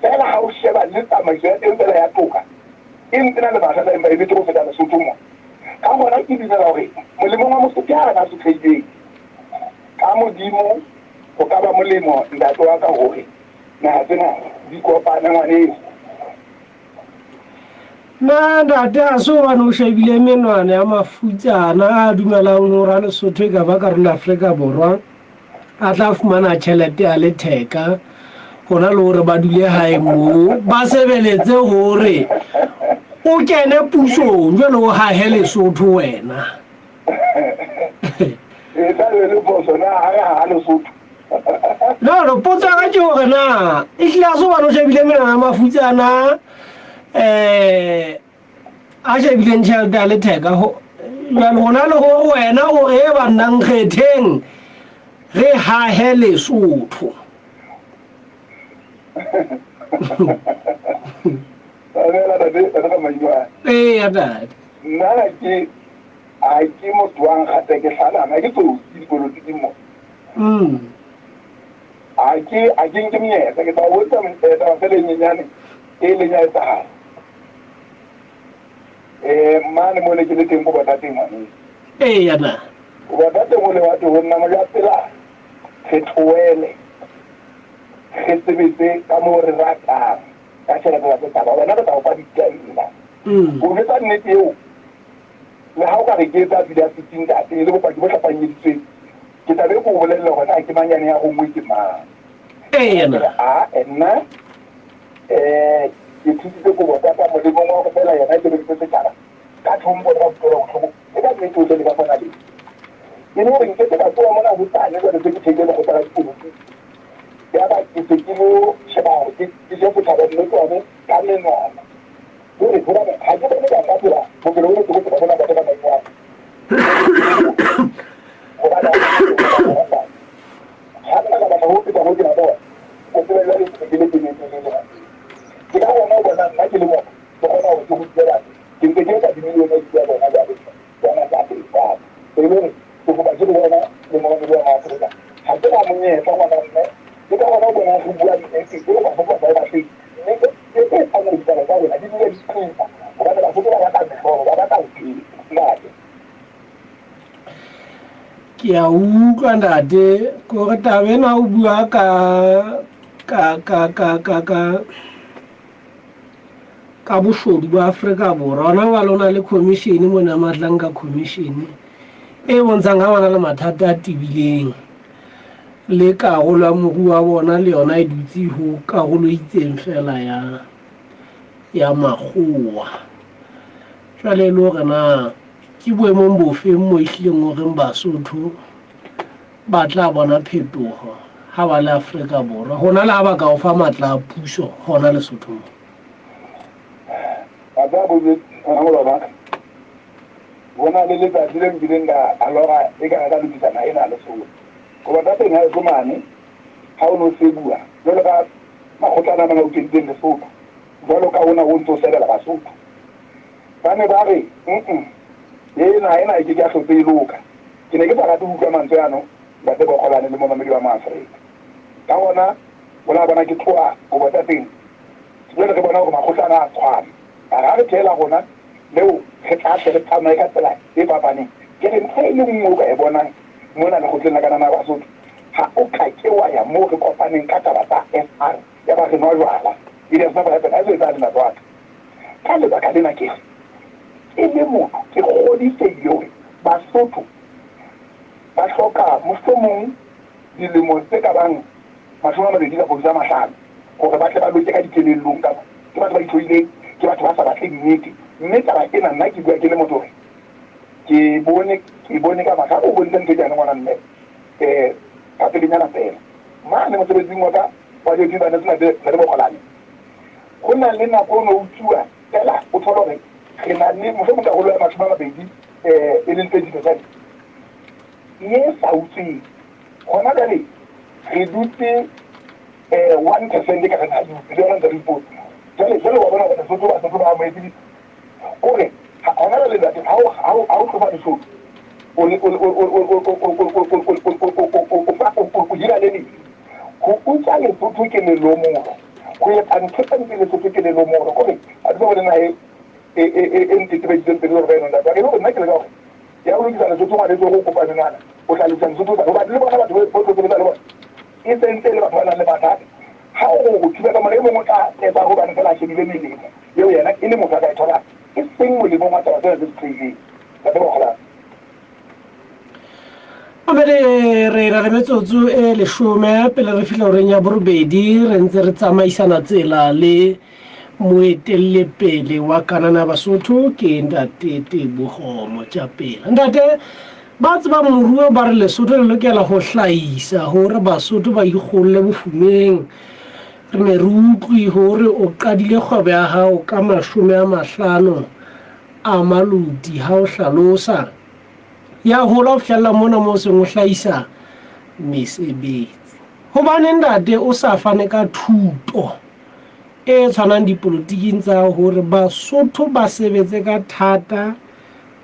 feela ha o sheba le tsamaiso ya teng feela ya toka e ntse na le mathata empa e betere ho feta Lesotho mona. Ka hona ke dumela hore molemong wa Mosotho ya na sotlehileng ka Modimo ho ka ba molemo ntate wa ka hore naha tsena di kopane ngwaneso. Na ntate ha se hobane o shebile menwana ya mafutsana a dumelang hore a Lesotho e ka ba karolo ya Afrika Borwa a tla fumana tjhelete ya letheka hona le hore ba dule hae moo ba sebeletse hore o kene pusong jwale o hahe Lesotho wena. E tla be le phoso na ha re haha Lesotho? No, no, potso ya ka ke hore na e hlile ha se hobane o shebile menwana ya mafutsana a shebileng tjhelete ya letheka jwale hona le hore wena o re e banna nkgetheng re hahe Lesotho. Mamela ntate, ntate Ramaiwane. Eya ntate. Nna ha ke ha ke motho wa nkgate ke hlalana, ha ke tsotsi dipolotiking mona. Ha ke ha ke nke monyetla, ke tla o bontsha taba fela e nyenyane e ileng ya etsahala. Mane mo ne ke le teng ko Botateng ngwaneso. Eya na. Ko Botateng o le wa ho nna mojapela re tlohele re sebetse ka moo re ratang ka tjhelete tsa setjhaba wena re tla o fa ditenda. Ho jwetsa nnete eo le ha o ka re ke etsa affidavit ntate e le bopaki bo hlapanyeditsweng ke tla be ke o bolella hore na ke mang yane ya ronngwe ke mang. Eya na. A nna ke thusitse kobo tsa ka molemong wa hore feela yena e sebedise setjhaba ka tlhompho le ka kutlwelo bohloko e ka nnete o tle le ka kgona le. E le hore nkeke ka tsoha mona hosane jwale se ke theile lekgotla la dipolotiki yaba ke se ke lo sheba hore ke je setjhaba nnotwane ka menwana. Hore hobane ha ke bone ba ka phela bophelo bo botle bo feta bona batho ba mainyane. Hobane ha nna ka batla ho feta ho ke na bona o tsebe jwale ke ke le ke le ke le ke ka hona o bona nna ke le motho ke kgona hore ke rute batho ke ntse ke etsa dimilione di tsa bona. wena le momamedi wa Maafrika, ha ke na monyetla ngwana mme. Ke ka gona o bonang re bua nnete e le Basotho ba sa e batleng. Nnete e etsang hore ditaba tsa rona di dule di phela hobane Basotho ba batla mehlolo, ba batla ho phela. Ntate. Ke a utlwa ntate, kore taba ena o bua ka ka ka ka ka ka ka boshodu ba Afrika Borwa. Hona jwale ho na le commission mona Matlanka Commission e bontshang ha bana le mathata a tebileng le karolo ya moruo wa bona le yona e dutse ho karolo e itseng fela ya ya makgowa. Jwale e le hore na ke boemong bofeng mo ehlileng horeng Basotho ba tla bona phetoho ha ba le Afrika Borwa hona le ha ba ka o fa matla a puso hona Lesotho mo? Matla a puso hona moloba ho na le letsatsi le nkileng ka a lora e ka re ka lokisa naha ena ya Lesotho. Hoba ka teng haeso mane ha o no sebuwa jwalo ka makgotlana a mang a utsweditseng Lesotho jwalo ka ona o ntso o sebela Basotho. Ba ne ba re, Uh-uh, ee, naha ena e ke ke ya hlotse e loka. Ke ne ke sa rate ho utlwa mantswe ano, Ntate Bokgolane le momamedi wa Moafrika. Ka hona, o la bona ke tloha bobotateng. Jwale re bona hore makgotla ana a tshwana. Mara ha re theela rona leo, re tla hle re tsamaye ka tsela e fapaneng. Ke re ntho e le nngwe o ka e bonang mona lekgotleng la Kanana ya Basotho, ha o ka ke wa ya moo re kopaneng ka taba tsa SR, ya ba re nwa jwala. It has never happened. Ha e so etsahale, ntate wa ka. Ka lebaka lena ke re, ke le motho ke kgodisehile hore Basotho ba hloka mohlomong dilemo tse ka bang 20 kapa hodisa 50 hore ba tle ba loke ka dikelellong kapa ke batho ba itlhoileng, ke batho ba sa batleng nnete. Mme taba ena nna ke bua ke le motho hore ke bone, ke bone ka mahlo. Ha ke o bontshe ntho e tjena ngwana mme, ka pelenyana feela. Mane mosebetsing wa ka wa JP Van Nate Bokgolane, Ho na le nako o no utsuwa feela o thole hore re na le mohlomong karolo ya 20 e leng 20% e sa utsweng. Hona jwale re dutse 1% ka re ha di utswe le yona ntse re ipotsa. Jwale jwale wa bona hore Lesotho Basotho ba amohetse kore hona jwale ntate ha o ha o ha o tlosa Lesotho o le o o o o o o o o o hira le leng. Ho utswa Lesotho ke lelomolo. Ho etsa ntho tse mpe Lesotho ke lelomolo. Kore a tsebe hore naha e e e e ntetebeditseng pelo jwalo ka eno ntate wa ka. E le hore nna ke leka hore ya ho lokisa Lesotho ngwaneso o kopa menwana o tla lokisa Lesotho hobane le bona batho bo tlo sebetsa le bona e sentse e le batho ba nang le mathata. Ha o ho thiba ka mona e mong o tla etsa hobane fela a shebile melemo eo yena e le motho a ka e tholang e seng molemong wa taba tsena tse di Ntate Bokgolane. Amele re na le metsotso e leshome pele re fihla horeng ya borobedi re ntse re tsamaisana tsela le moetellepele wa Kanana Basotho ke ntate Tebogo Mojapela. Ntate ba tsebang moruo ba re Lesotho le lokela ho hlahisa hore Basotho ba ikgolle bofumeng. Re ne re utlwe hore o qadile kgwebo ya hao ka 50 a maloti ha o hlalosa ya hola ho fihlella mona mo seng o hlahisa mesebetsi. Hobane ntate o sa fane ka thuto e tshwanang dipolotiking tsa hore Basotho ba sebetse ka thata,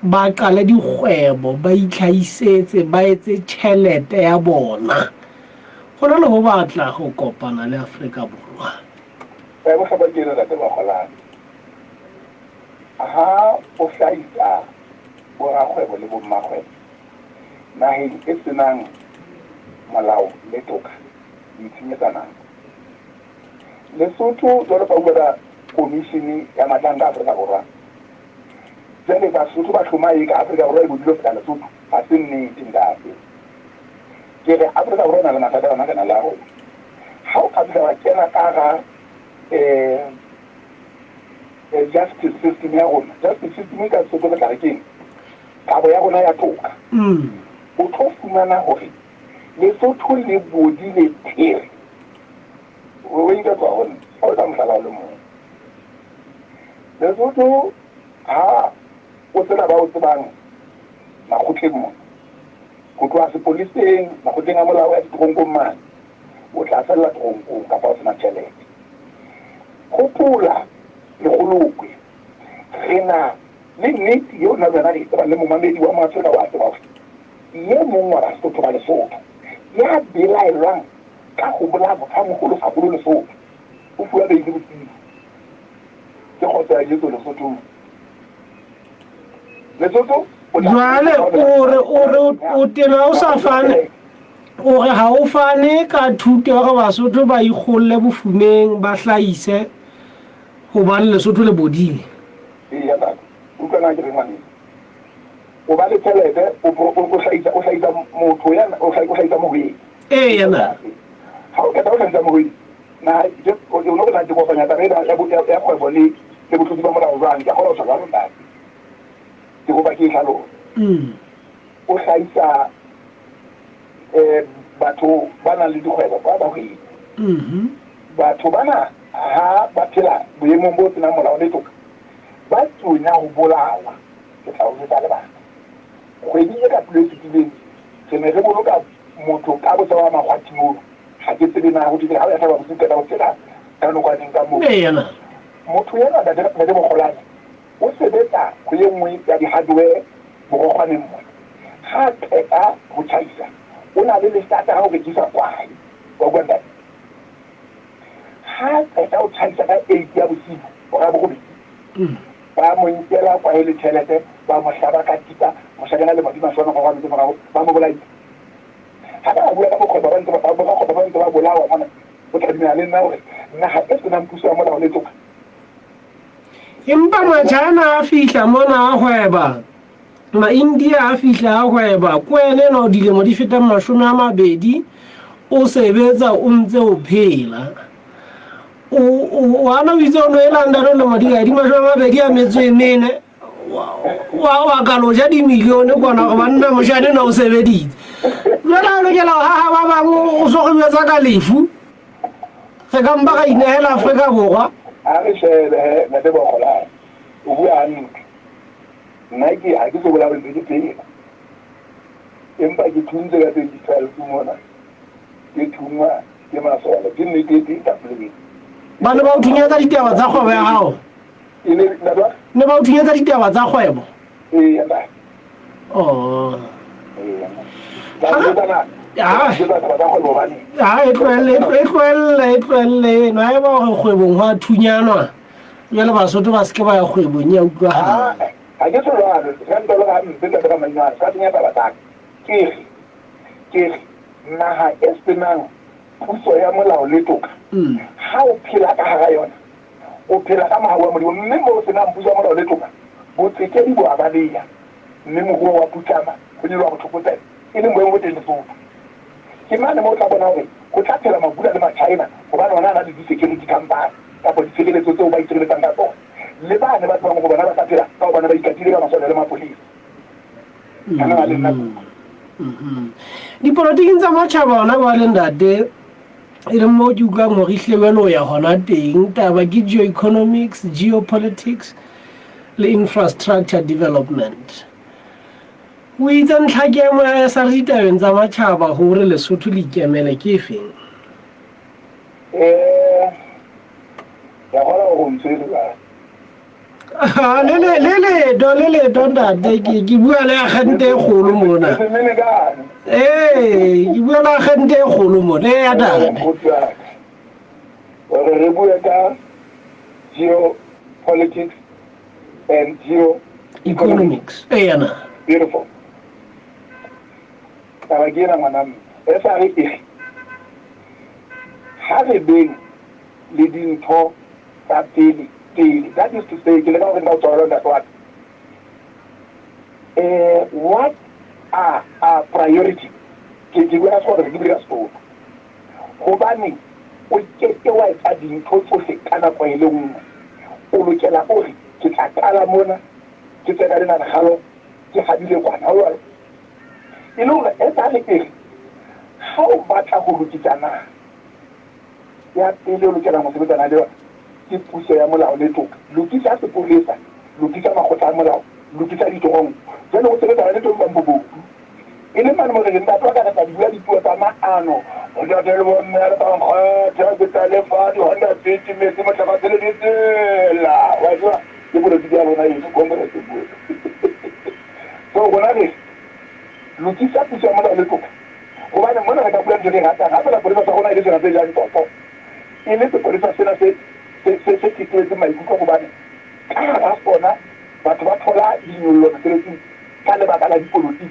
ba qale dikgwebo, ba itlhahisetse, ba etse tjhelete ya bona. Ho na le ho batla ho kopana le Afrika Borwa. Ya bohlokwa ke ena ntate Makgolane. Ha o hlahisa borakgwebo le bommakgwebo naheng e se nang molao le toka, o itshenyetsa nako. Lesotho jwalo ka bua ka komishene ya matlanka Afrika Borwa, jwale Basotho ba hloma eka Afrika Borwa e bodile ho feta Lesotho. Ha se nnete ntate. Ke re Afrika Borwa e na le mathata a yona, re na le a rona. Ha o ka fihla wa kena ka hara justice system ya rona, justice system e ka Sesotho re tla re keng? Kabo ya rona ya toka. O tlo fumana hore Lesotho le bodile there. O nka tloha ho nna, ha o etsa mohlala o le mong. Lesotho ha o sena ba o tsebang makgotleng mona, ho tloha sepoleseng, makgotleng a molao ya diteronkong mane, o tla fella teronkong kapa o sena tjhelete. Hopola lekgolokwe, re na le nnete eo nna le wena re e tsebang le momamedi wa Moafrika wa tseba hore E mong wa Basotho ba Lesotho ya belaellwang ka ho bolaya motho a moholo haholo Lesotho o fuwa beile bosiu. Ke kgotso ya Jesu Lesothong. Lesotho o tla Jwale o re o re o tena o sa fane o re ha o fane ka thuto ya gore Basotho ba ikgolle bofumeng ba hlahise hobane Lesotho le bodile. Eya ntate, utlwa na ke re ngwaneso. O ba le tjhelete o o hlahisa o hlahisa motho ya o hlahisa mohwebi. Eya na. Ha o qeta ho hlahisa mohwebi na ke o no re na ke kopanya taba ena ya ya kgwebo le le botlodi ba molao jwang? Ke a kgolwa ho tjho jwalo ntate. Ke kopa ke e hlalose. O hlahisa batho ba nang le dikgwebo ba bahwebi. Batho bana ha ba phela boemong bo senang molao le toka, ba tsonya ho bolawa. Ke tla o jwetsa lebaka. Kgweding e ka pele e fetileng, re ne re boloka motho ka botsa wa Makgwathi mono. Ha ke tsebe na ho thwe ha o ya hlaba bosiu qeta ho tshela ka nokwaneng ka moo. Motho enwa ntate, ntate Mokgolane, o sebetsa ho e nngwe ya di-hardware Borokgwaneng mona. Ha a qeta ho tjhaisa, o na le lesata ha o rekisa kwae. Wa utlwa ntate? Ha a qeta ho tjhaisa ka eight ya bosiu, hora ya borobedi, ba mo nkela kwae le tjhelete, ba mo hlaba ka thipa, moshanyana le madi mashwana a metsi morao, ba mo bolaile. Ha ba bua ka bokgoba ba ntse ba borakgwebo ba ntse ba bolawa mona, o tla dumela le nna hore naha e senang puso ya molao le toka. Empa Machina a fihla mona a hweba, Ma-India a fihla a hweba, ko wena enwa o dilemo di fetang 20 o sebetsa o ntse o phela. O ana o itse o no e landa lo lemo di kae di 24 wa ka lo ja dimilione kwana gore banna moshane na o sebeditse. Jwale a lokela ho haha ba bang o so re jwetsa ka lefu. Re ka mpa ra inehela Afrika Borwa. A re shebe he ntate Bokgolane, o bua hantle. Nna ke ha ke so bolawe ntse ke phela. Empa ke thuntse ka 2012 mona. Ke thungwa ke masole. Ke nnete e teng tafoleng. Ba ne ba o thunyetsa ditaba tsa kgwebo ya hao? E ne ntate wa? Ne ba o thunyetsa ditaba tsa kgwebo? Ee, ntate. Oh. Ee, ntate. Ah. Ah, e tlohelle, e tlohelle, e tlohelle eno. Ha eba hore kgwebong ho a thunyanwa, jwale Basotho ba se ke ba ya kgwebong, ya utlwahala. Ha ke tjho jwalo, se ka ntoloka hampe ntate ka mainwane, se ka senya taba tsa ka. Ke re, ke re, naha e senang puso ya molao le toka, ha o phela ka hara yona, o phela ka mohau wa Modimo, mme moo ho senang puso ya molao le toka, botsekedi bo a baleha, mme moruo wa putlama, ho nyoloha botlokotsebe, e leng boemo bo teng Lesotho. Ke mane moo o tla bona hore ho tla phela Mabula le Machina, hobane ona a na le di-security company kapa ditshireletso tseo ba itshireletsang ka tsona. Le bane ba tsebang hore bona ba tla phela ka hobane ba ikatile ka masole le mapolesa. Kana ba le nna kudu. Dipolotiking tsa matjhaba hona jwale ntate, e leng moo ke utlwang hore ehlile jwale o ya hona teng, taba ke geoeconomics, geopolitics le infrastructure development. O itse ntlhakemo ya SRC ditabeng tsa matjhaba hore Lesotho le ikemele ke efeng? Eh, ke a kgona hore o ntshwere jwale. Ah, le le le leeto le leeto ntate ke ke bua le agente e kgolo mona. Se mene kane. Ee, ke bua le agente e kgolo mona. Ee, ya tate. Mokgotsi wa ka. Hore re bue ka geopolitics and geo economics. Ee, yana. Beautiful. Taba ke ena ngwana mme. E sa re e ha re beng le dintho tsa pele pele. That is to say, ke leka hore nka o tshwarela ntate wa ka. Eh, what are our priority? Ke ke bua ka Sekgowa, ke bua ka Sesotho. Hobane o ke ke wa etsa dintho tsohle ka nako e le nngwe. O lokela o re, ke tla qala mona, ke tswe ka lena lekgalo, ke habile kwana. Ha jwalo? E le hore esale e re, ha o batla ho lokisa naha, ya pele o lokelang ho sebetsana le yona ke puso ya molao le toka. Lokisa sepolesa, lokisa makgotla a molao, lokisa ditoronko. Jwale o sebetsana le teng jwang bobodu? E le mane mo re reng ntate wa ka re tla di bua dipuo tsa maano. Bontate le bomme re tla nkgetha ke tla le fa di-Honda Fit, metsi, motlakase le ditsela. Wa tseba ke polotiki ya rona eno, Congress e puo. So rona re Lokisa puso ya molao le toka. Hobane mona re ka bua ntho e re e ratang, ha feela sepolesa sa rona e le sona se jang toto, e le sepolesa sena se, se, se, se thetehetseng maikutlo hobane ka hara sona batho ba thola dinyollo mesebetsing ka lebaka la dipolotiki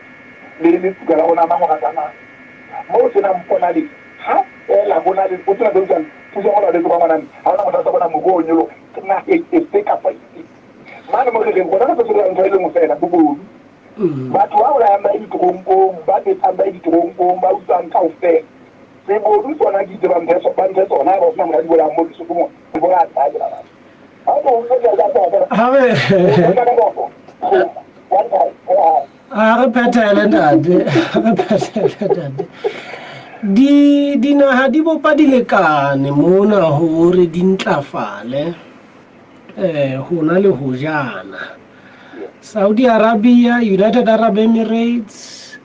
le lefuka la rona mang o rata mang. Moo se nang ponaleng, ha feela ho na le, ho sena se bitswang puso ya molao le toka ngwaname, ha hona motho a sa bonang moruo o nyoloha naheng efe kapa efe. Mane mo re reng rona re fetolela ntho e le nngwe feela, bobodu. Batho ba bolayang ba ye diteronkong, ba betsang ba ye diteronkong, ba utswang kaofela. Sebodu sona ke itse ba mphe ba mphe sona haeba ho sena motho a di bolayang mo Lesotho mona. Ke bolaya tsa ke la batho. Ha o tlo utlwa jwalo ka tsona feela. Ha re O tla ka boko. One time, ho hae. A re phethele ntate, re phethele ntate. Di dinaha di bopa dilekane mona hore di ntlafale eh hona le hojana. Saudi Arabia, United Arab Emirates,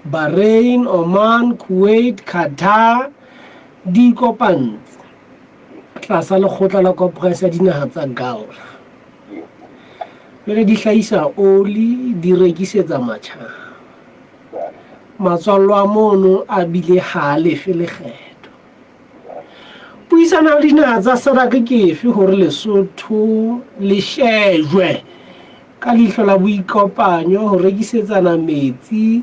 Bahrain, Oman, Kuwait, Qatar di ikopantse tlasa lekgotla la koporasi ya dinaha tsa Gulf. Jwale di hlahisa oli di rekisetsa matjhaba. Matswallo a mono a bile ha a lefe lekgetho. Puisano ya dinaha tsa SADC ke efe hore Lesotho le shejwe ka leihlo la boikopanyo ho rekisetsana metsi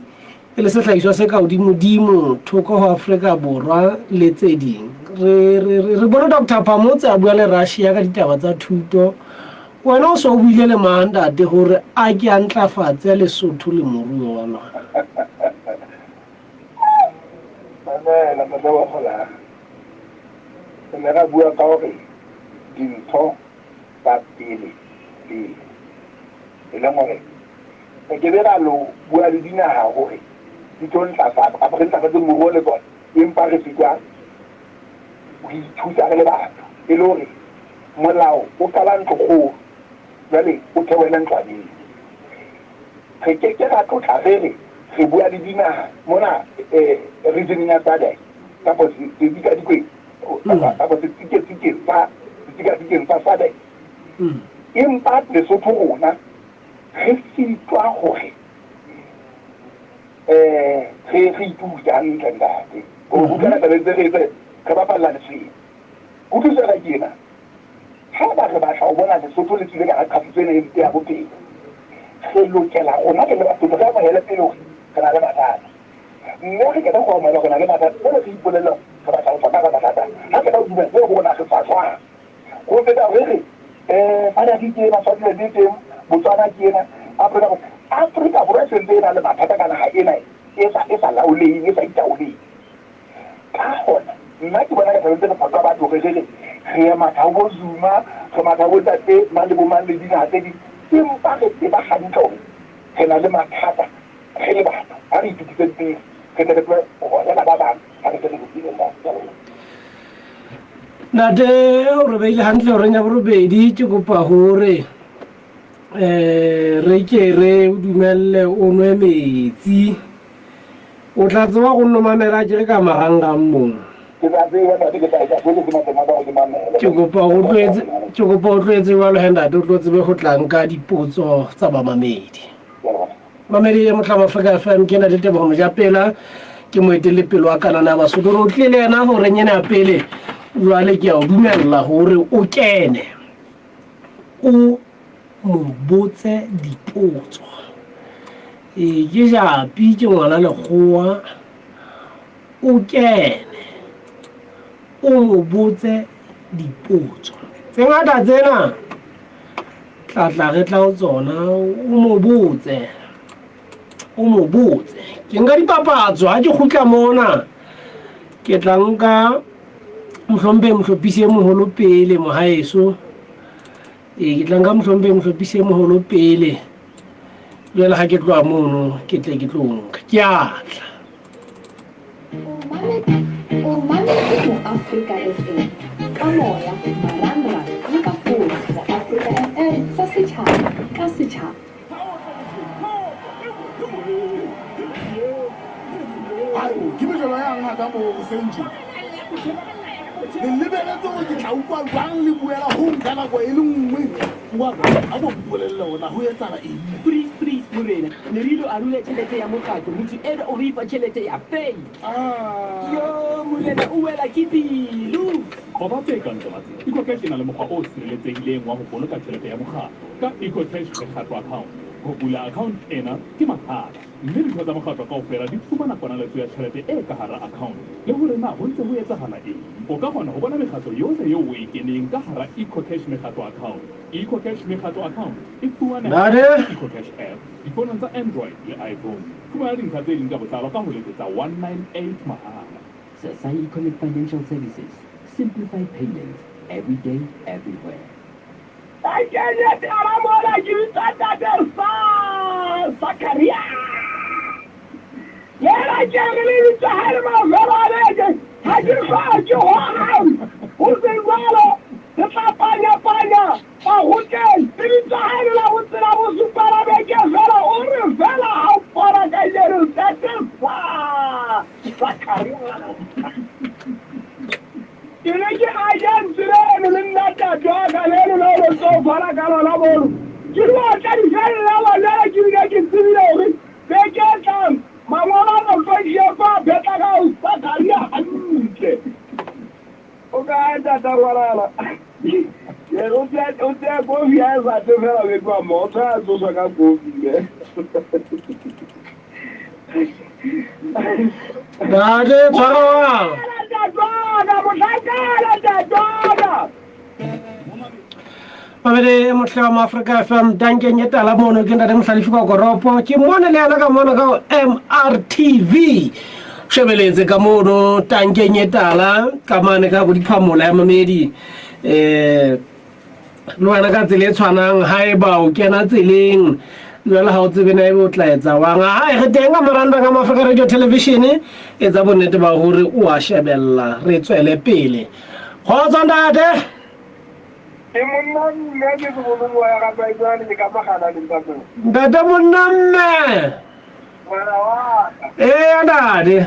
e le sehlahiswa se ka hodimodimo thoko ho Afrika Borwa le tse ding. Re, re, re, re bone Dr. Phamotse a bua le Russia ka ditaba tsa thuto. Wena o se o buile le mang ntate hore a ke a ntlafatse Lesotho le moruo wa lona? Mamela, Ntate wa Kgolang. Re ne ra bua ka hore dintho tsa pele pele, e leng hore re ke be ra lo bua le dinaha hore di tlo ntlafatsa kapa re ntlafatse moruo le tsona, empa re sitwa ho ithusa re le batho e le hore molao o qala ntlokgolo jwale o theohele ntlwaneng. Re ke ke ra tlotla re re re bua le dinaha mona regioneng ya SADC kapa sedikadikweng kapa setsiketsikeng sa setsikatsikeng sa SADC. Empa Lesotho rona re sitwa hore re re ipuse hantle ntate. Ho utlwana tabeng tse re etse re bapalla lesweng. Kutlwisiso ya ka ke ena, Haeba re batla ho bona Lesotho le tswile ka hara qhafutso ena e mpe ya bophelo, re lokela rona re le Basotho re amohele pele hore re na le mathata. Mme ha re qeta ho amohela hore re na le mathata, jwale re ipolelle hore re batla ho tswa ka hara mathata ana. Ha re qeta ho dumela, jwale rona re tswa jwang? Ho feta hore re re, SADC ke ena, Swaziland e teng, Botswana ke ena, Afrika Borwa. Afrika Borwa e sentse e na le mathata ka naha ena e sa, e sa laoleheng, e sa itaoleng. Ka hona, nna ke bona ka taba tse re phoqa batho re re re matha ho bo Zuma, re matha ho bo ntate mang le bo mang le dinaha tse ding, empa re tseba hantle hore re na le mathata re le batho. Ha re itokiseng pele re tle re tsebe ho hohela ba bang ha re se re lokile ntate. Ke a leboha. Ntate o re beile hantle horeng ya borobedi ke kopa hore um re ke re o dumelle o nwe metsi. O tla tseba go nno mamela ke re ka marangrang mong. Ke tla tseba ntate, ke tla etsa sohle se matleng a ka hore ke mamele. Ke kopa o tloetse, ke kopa o tloetse jwalo he ntate, o tlo tsebe go tla nka dipotso tsa bamamedi. Mamedi ya Motlhabo Afrika FM ke na le Tebogo Mojapela, ke moetelepele wa Kanana ya Basotho. Re o tlile le yena horeng ena ya pele, jwale ke a o dumella hore o kene o mo botse dipotso. Ee, ke japi, ke ngwana lekgowa, o kene o mo botse dipotso tse ngata tsena tla tla re tla ho tsona o mo botse o mo botse ke nka dipapatso ha ke kgutla mona ke tla nka mohlomphe mohlophisi e moholo pele mohaeso Ee, ke tla nka mohlomphehi mohlophisi e moholo pele. Jwale ha ke tloha mono ke tle ke tlo nka. Ke a tla. O mametse ho Afrika FM ka moya, marangrang le ka founu. Afrika FM sa setjhaba ka setjhaba. Ke mejolo yang haka moo hoseng tje? Le lebeletse hore ke tla utlwa jwang le buela ho nka nako e le nngwe? Wa ka, a ko mpolelle hore na ho etsahala eng. Please, please, morena, ne re ilo arola tjhelete ya mokgatlo, motho enwa o re fa tjhelete ya fake. Yo, morena o wela ke pelo. Qoba tse kang tsona tsena. EcoCash e na le mokgwa o sireletsehileng wa ho boloka tjhelete ya mokgatlo ka EcoCash Mekgatlo Account. Ho bula account ena ke mahala, mme ditho tsa mokgatlo kaofela di fumana ponaletso ya tjhelete e ka hara account le hore na ho ntse ho etsahala eng. O ka kgona ho bona mekgatlo yohle eo o e keneng ka hara EcoCash Mekgatlo Account. EcoCash Mekgatlo Account e fumaneha Ntate. ka EcoCash app difonong tsa Android le iPhone. Fumana dintlha tse ding ka botlalo ka ho letsetsa 198 mahala. Sasai Econet Financial Services, simplify payments, every day, everywhere. Ka kenya taba mona ke bitsa Ntate sa Sakaria. Yena ke re le bitsa ha le mafelo a beke ha ke hloke hohang. Ho seng jwalo re tla panya-panya Mahokeng. Le bitsa ha e le la botsela bosupa la beke fela o re fela ha o fora kajeno Ntate sa Sakaria. Ke ne ke aja ntswe leno le nna tate wa ka leno leo lo ntse o fana ka lona mono. Ke di otla di fella banana ke bile ke tsebile hore beke e tlang mangolo a tlo tlo kwa phetla ka ho Sakaria hantle. O kae tata ngwanana? Yena o tsea o tsea kofi ha e sa tle fela be kwa mo o tla tsoswa ka kofi ne. Ntate tshwarang. Mabele e motle wa Maaforika FM tankeng e tala mono ke ntate Mohlalefi kwa Koropo ke mone le yena ka mono ka go MRTV shebeletse ka mono tankeng e tala ka mane ka bo diphamola ya mamedi eh le wena ka tsela e tshwanang ha eba o kena tseleng jwale ha o tsebe na ebe o tla etsa wang ae re teng ka maranda ka Maafrika Radio Television etsa bonnete ba hore o a shebella re tswele pele kgotso ntate. Ke monna mme ke sebolong wa ya ga Paitsane ke ka magana le ntate. Ntate monna mme. Ngwana wa ka. Ee ntate.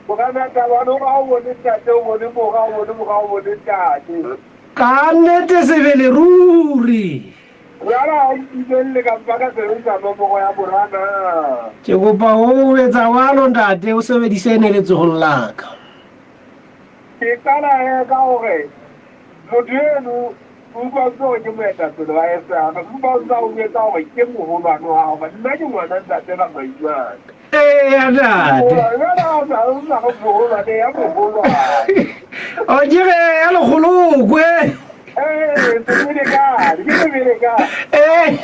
Morena Tabane o re ha o bone ntate o bone mora, o bone mora o bone ntate. Ka nnete sebele ruri. Jwale ha o mpitselle ka mpa ka sebedisa nomoro ya mora na? Ke kopa o etsa jwalo ntate o sebedise ene letsohong la ka. Ke qala he ka hore motho eno o utlwa ntse hore ke moetapele wa SR, empa o ntse a o jwetsa hore ke moholwane wa hao hobane nna ke ngwana ntate Ramailwane. Eya ntate. Jwale ha o sa o sa re moholwane ya moholwane. O ke re ya lekgolokwe. Ee, sebelekane, ke sebelekane. Ee.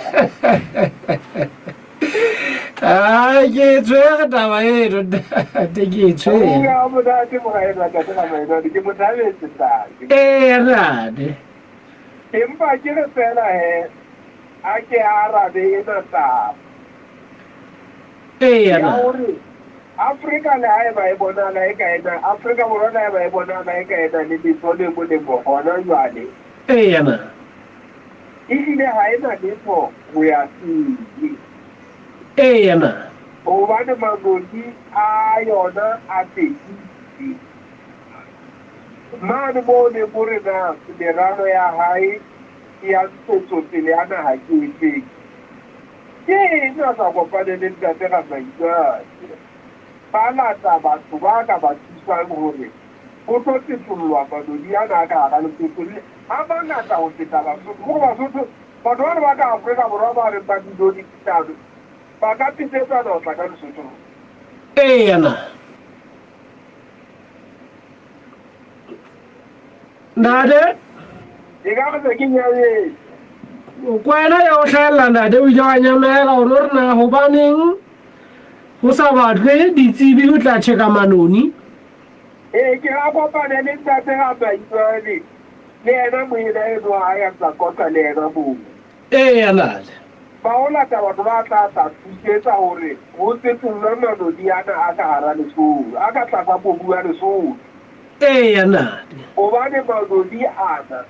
Ai, ke e tshwere taba eno ntate ke e tshwere. Uka monate mogaeno ntate Ramailwane, ke mo thabetse ntate. Eya ntate. Empa ke re fela he a ke a arabe ena taba. Eya Ya ntate. hore Afrika le haeba e bonahala e ka ena Afrika Borwa le haeba e bonahala e ka ena le letho le molemo hona jwale. Eya ntate. Ehlile ha e na letho ho ya pele. Eya na. Hobane manoni a yona a fedile. Mane moo ne bo re na meralo ya hae ya ntshetsopele ya naha ke efeng? Ke eng a sa kopane le Ntate Ramailwane? Ba lata batho ba ka ba thusang hore ho tlo tsetsollwa manoni ana a ka hara Lesotho le a mangata ho feta Basotho. Hore Basotho, batho bana ba ka Afrika Borwa ba reng ba milione tse ba ka petetsana ho tla ka Lesotho. Eya na. Ntate? E ka re se ke nyametse. Kwena ya o hlahella ntate o ile wa nyamela o no re na hobaneng ho sa batlwe ditsebi ho tla tjheka manoni? Ee, ke ra kopane le ntate Rabailwane, le yena moena eno ha ya ntsa qoqa le yena moo. Eya ntate. Ba ho lata batho ba tla tla thusetsa hore ho tsetsollwe manoni ana a ka hara Lesotho, a ka tlasa mobu wa Lesotho. Eya ntate. Hobane manoni ana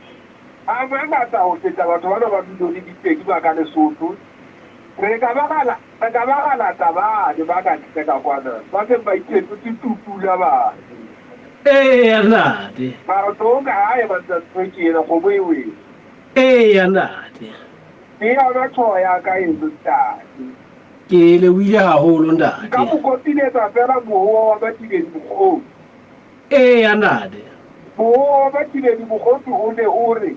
a mangata ho feta batho bana ba milione di pedi ba ka Lesotho. Re ka ba ra Re ka ba ra lata bane ba ka ntle ka kwana, ba seng ba iphetotse tutula bane. Eya, ntate. Mara tlo ka hae ba ntsa ntho ke ena, kgomo e wele. Eya ntate. Ke yona tjho ya ka eno ntate. Ke lebohile haholo ntate. Nka mo kopiletsa fela mohoa wa Mathibeli Mokhothu. Eya ntate. Mohoa wa Mathibeli Mokhothu o ne o re,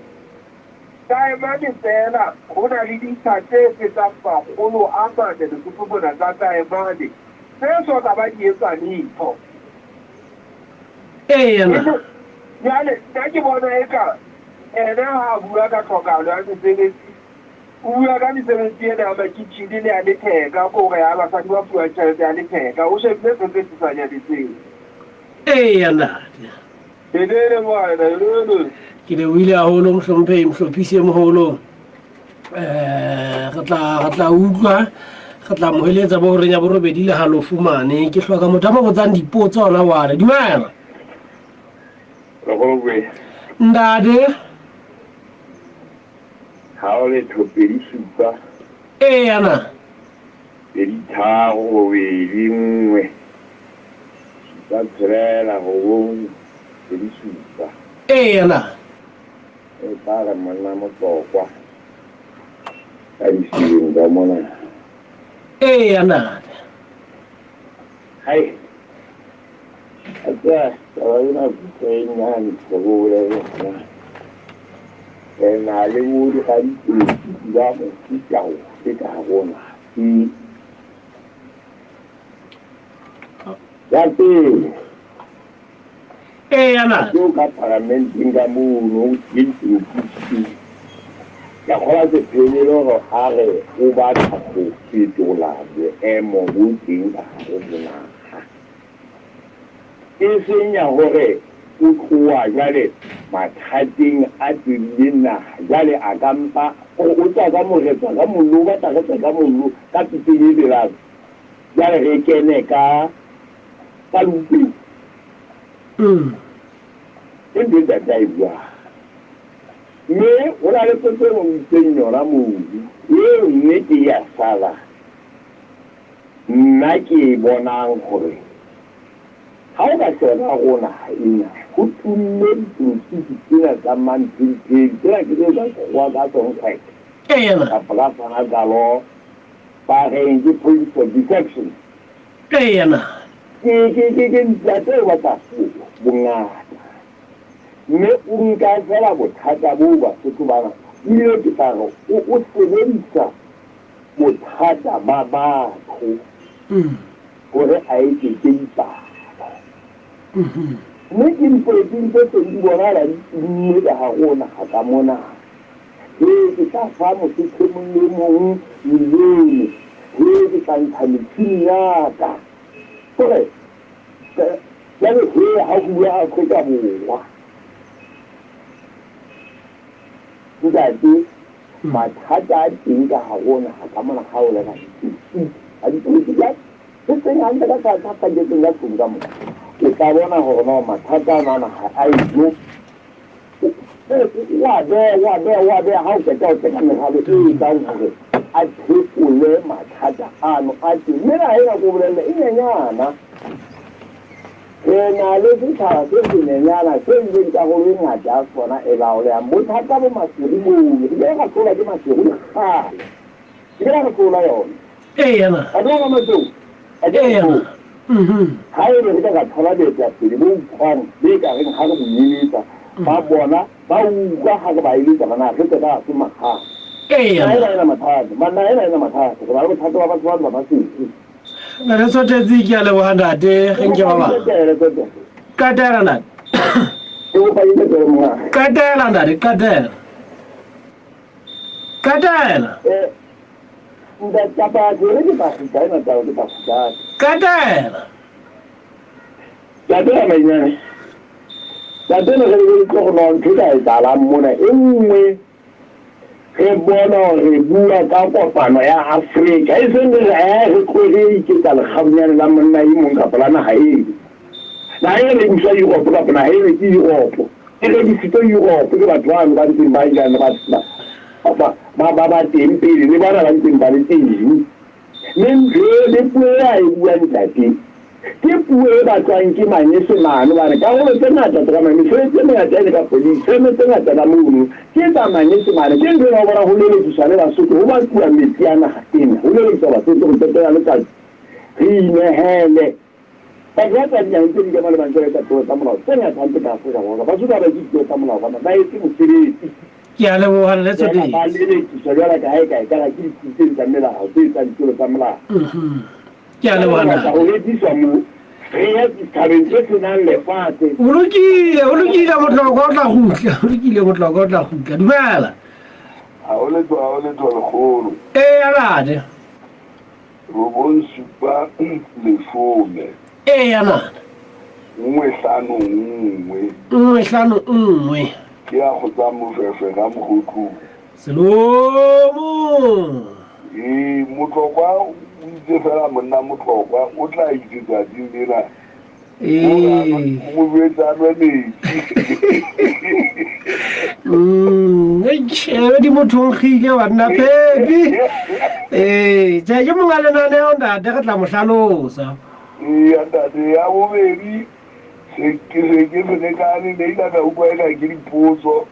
Taemane feela ho na le ditsha tse fetang 400 Lesotho mona tsa taemane tse so ka ba di etsa letho. Eya na. Jwale nna ke bona eka ena ha a bua ka tlhokahalo ya mesebetsi, o bua ka mesebetsi ena ya makitjhini le ya letheka, ke hore ya basadi ba fuwang tjhelete ya letheka. O shebile ntho tse tshosanyane tseo. Eya ntate. Helele morena, helele. Ke lebohile haholo mohlomphehi mohlophisi e moholo. Re tla re tla utlwa re tla mo heletsa bo horeng ya borobedi le halofo mane. Ke hloka motho a mo botsang dipotso hona jwale. Dumela. Roboe. Ntate. Ha o letho 27. Eya na. 23 robedi 1 7 6 9 2 7. Eya na. E tla re monna Motlokwa ka disileng ka mona. Eya na. Hai. A tseba taba ena ke e nyane ke bolele hona. Re na le bo diradipolotiki ba mofuta ofe ka hare ho naha. Ya pele. Eya na. Ke o ka paramenteng ka mono ke dipolotiki. Ka kgola sephelelo hore a re o batla ho fetola boemo bo teng ka hare ho naha. E seng ya hore o tloha jwale mathateng a tobileng naha jwale a ka mpa hore o tswa ka mo re tswa ka mollo o batla re tswe ka mollo ka pitseng e belang jwale re kene ka ka leupeng. Ke ntho e ntate a e buang. Mme ho na le potso e mo bitseng yona mono eo nnete e a sala nna ke e bonang hore ha o ka sheba rona ha ena ho tumme dipolotiki tsena tsa manthenteng tsena ke tseo ka sekgowa ka tsong kgwebo kapa ka fana kalo ba reng ke politics of deception. Ke ntate o batla bongata mme o nka fela bothata boo Basotho bana ebile ke tla re o sebedisa bothata ba batho hore a eketse dipalo. Mme ke dipolotiki tse seng di bonahala di tumme ka hare ho naha ka mona. He ke tla fa Mosotho e mong le e mong milione, he ke tla ntsha metjhini ya ka. Hore jwale he ha ho bua Afrika Borwa. Ntate, mathata a teng ka hare ho naha ka mona ha o le radipolotiki, radipolotiki a e seng hantle ka sa hlaketseng ka tlung ka mona. O tla bona hore no mathata ana naha a ejo o a beha, o a beha, o a beha ha o qeta o tle ka meralo e etsang hore a phekole mathata ano a teng. Mme naha ena ke o bolelle e nyenyana. Re na le setjhaba se senyenyana se bileng karolo e ngata ya sona e laolehang. Bothata bo Maseru mono. Re ile ra hlolwa ke Maseru le kgale. Re ile ra hlola yona. Eya na. Batho ba ba Maseru. Eya na. Ha ebe re ka ra thola boetapele bo utlwang be ka reng ha re bo eletsa ba bona ba utlwa ha re ba eletsa bana re tswe ka afe mathata. Eya. Naha ena ha ena mathata. Naha ena ha ena mathata. Re na le bothata ba batho ba ba Maseru. Ne re tsotetse ke a leboha ntate re nke ba bang. Qetela ntate. Qetela ntate, qetela. Qetela. Qetela. Tate Ramainane, tate ne re lebeletse gore no ntho e ka etsahalang mona e nngwe re bona hore re bua ka kopano ya Afrika e seng re re eh re tlohe re iketsa lekgabunyane la monna e mong kapa la naha eno. Naha ena e buswa Europe kapa naha ena ke Europe. E rekisitswe Europe ke batho bano ba ntseng ba jana ba ba ba ba teng pele le bana ba ntseng ba le teng. Mme ntho e le puo e a e buang ntate Ke puo e batlwang ke Manyesemane hobane karolo tse ngata tsa ka mane, mesebetsi e mengata e le ka difeme tse ngata ka mono ke tsa Manyesemane. Ke ntho ena o bona ho lelekiswa le Basotho, ho batluwa metsi a naha ena, ho lelekiswa Basotho ho qetela letsatsi re inehele. Batho ba tswang dinaheng tse ding ka mane ba ntse ba etsa tlolo tsa molao tse ngata hampe ka Afrika Borwa. Basotho ha ba etse ditlolo tsa molao ka mane, ba etse mosebetsi. Ke a leboha Nne Feela ba Tsotetse. lelekiswa jwalo ka ha eka ekare ke ditsi tse etsang melao, tse etsang ditlolo tsa molao. Ke a Jwale leboha re batla ntate. ho rekiswa mo, re ye dithabeng tse se nang lefatshe. Ho lokile, ho lokile Motlokwa o tla kgutla. Ho lokile Motlokwa o tla kgutla. Dumela. Ha ho letho, ha ho letho lekgolo. Eya ntate. 9 7 10. Eya nana. 1 5 1. 1 5 1. Ke ya kgotsang mofefe ka mokgotlong. Selomo. Ee, Motlokwa o itse fela monna Motlokwa o tla itse tsatsing lena. Ee. O mo jwetse a nwe metsi. Eish, di motho o nkgile wa nna pepi. Ee, tjhe ke monga lenaneo ntate re tla mo hlalosa. Ee, ntate ya bobedi se ke se ke ferekane ne ile ka utlwa eka ke dipotso.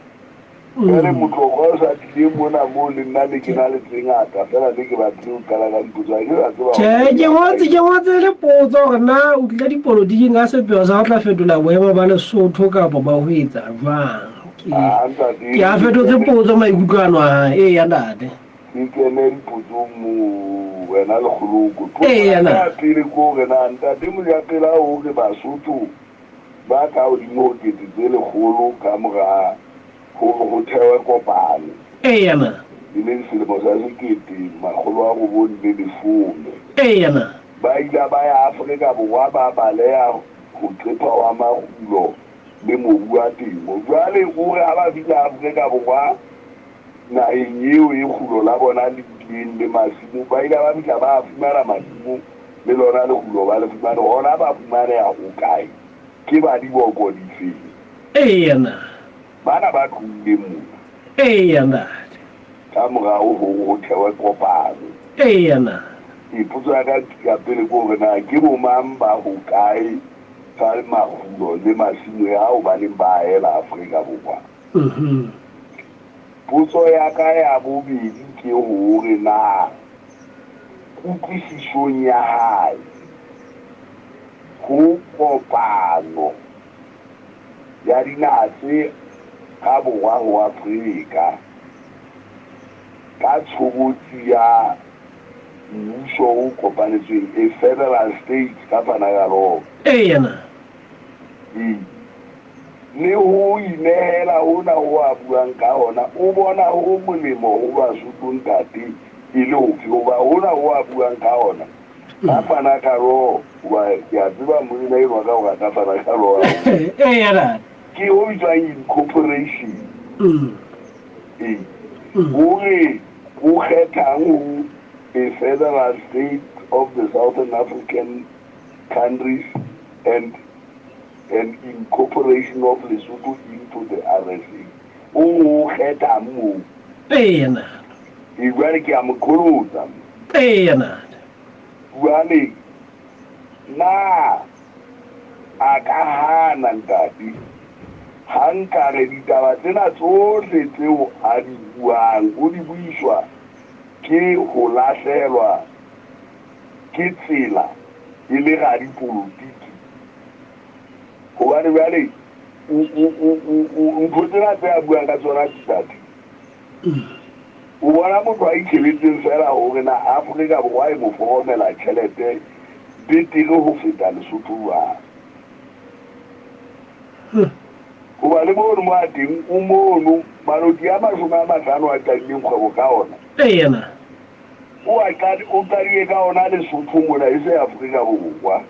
Jwale Motlokwa o sa tlile mona moo le nna ne ke na le tse ngata fela ne ke batlile ho qala ka dipotso ha ke sa tseba Tjhe, ke ngotse ke ngotse le potso hore na o tlile dipolotiking ka sepheo sa ho tla fetola boemo ba Lesotho kapa ba ho etsa jwang. Ke Ah, ntate, ke a fetotse potso maikutlo ano a hae. Eya ntate. Ke kene dipotsong moo wena Lekgoloko. Potso Eya ya na. ka ya pele ke hore na ntate Mojapela o re Basotho ba ka hodimo ho 100,000 ka mora hore ho thewe kopano, Eya na. e leng selemo sa 1910. Eya na. Ba ile ba ya Afrika Borwa ba baleha ho qepha wa makgulo le mobu wa temo. Jwale o re ha ba fihla Afrika Borwa, naheng eo e kgulo la bona le ileng le masimo, ba ile ba fihla ba fumana masimo le lona lekgulo ba le fumane. Hona ba fumaneha hokae? Ke ba diboko difeng? Eya na. Bana ba tlohileng mona. Eya ntate. Ka morao hore ho thewe kopano. Eya na. Ee, potso ya ka ya pele ke hore na ke bo mang ba hokae ka makgulo le masimo ao ba neng ba a ela Afrika Borwa? Potso ya ka ya bobedi ke hore na kutlwisisong ya hae ho kopano ya dinaha tse ka borwa ho Afrika ka tshobotsi ya mmuso o kopanetsweng, a federal state ka Panagaloga. Eena. E. Le ho inehela hona ho a buang ka hona, o bona ho molemo ho Basotho ntate e le hofe? Hoba hona ho a buang ka hona, ka Panagaloga, hoba ke a tseba moena enwa ka hore a ka fana ka lona. Eya ntate. Ke ho bitswang incorporation. Ee. Hore o kgethang ho a federal state of the Southern African countries and and incorporation of Lesotho into the RSA. O o kgethang moo. Eya ntate. Ee, jwale ke a mo qholotsa. Eya ntate. Jwale na a ka hana ntate ha nka re ditaba tsena tsohle tseo a di buang o di buiswa ke ho lahlehelwa ke tsela e le radipolotiki? Hobane jwale ntho tsena tse a buang ka tsona ntate, O bona motho a itjhebetseng feela hore na Afrika Borwa e mo foromela tjhelete betere ho feta Lesotho jwang. Hoba le mono mo a teng, o mono maloti a 50 a qadileng kgwebo ka ona. Eena. O a qad, o qadile ka ona Lesotho mona, e se Afrika Borwa.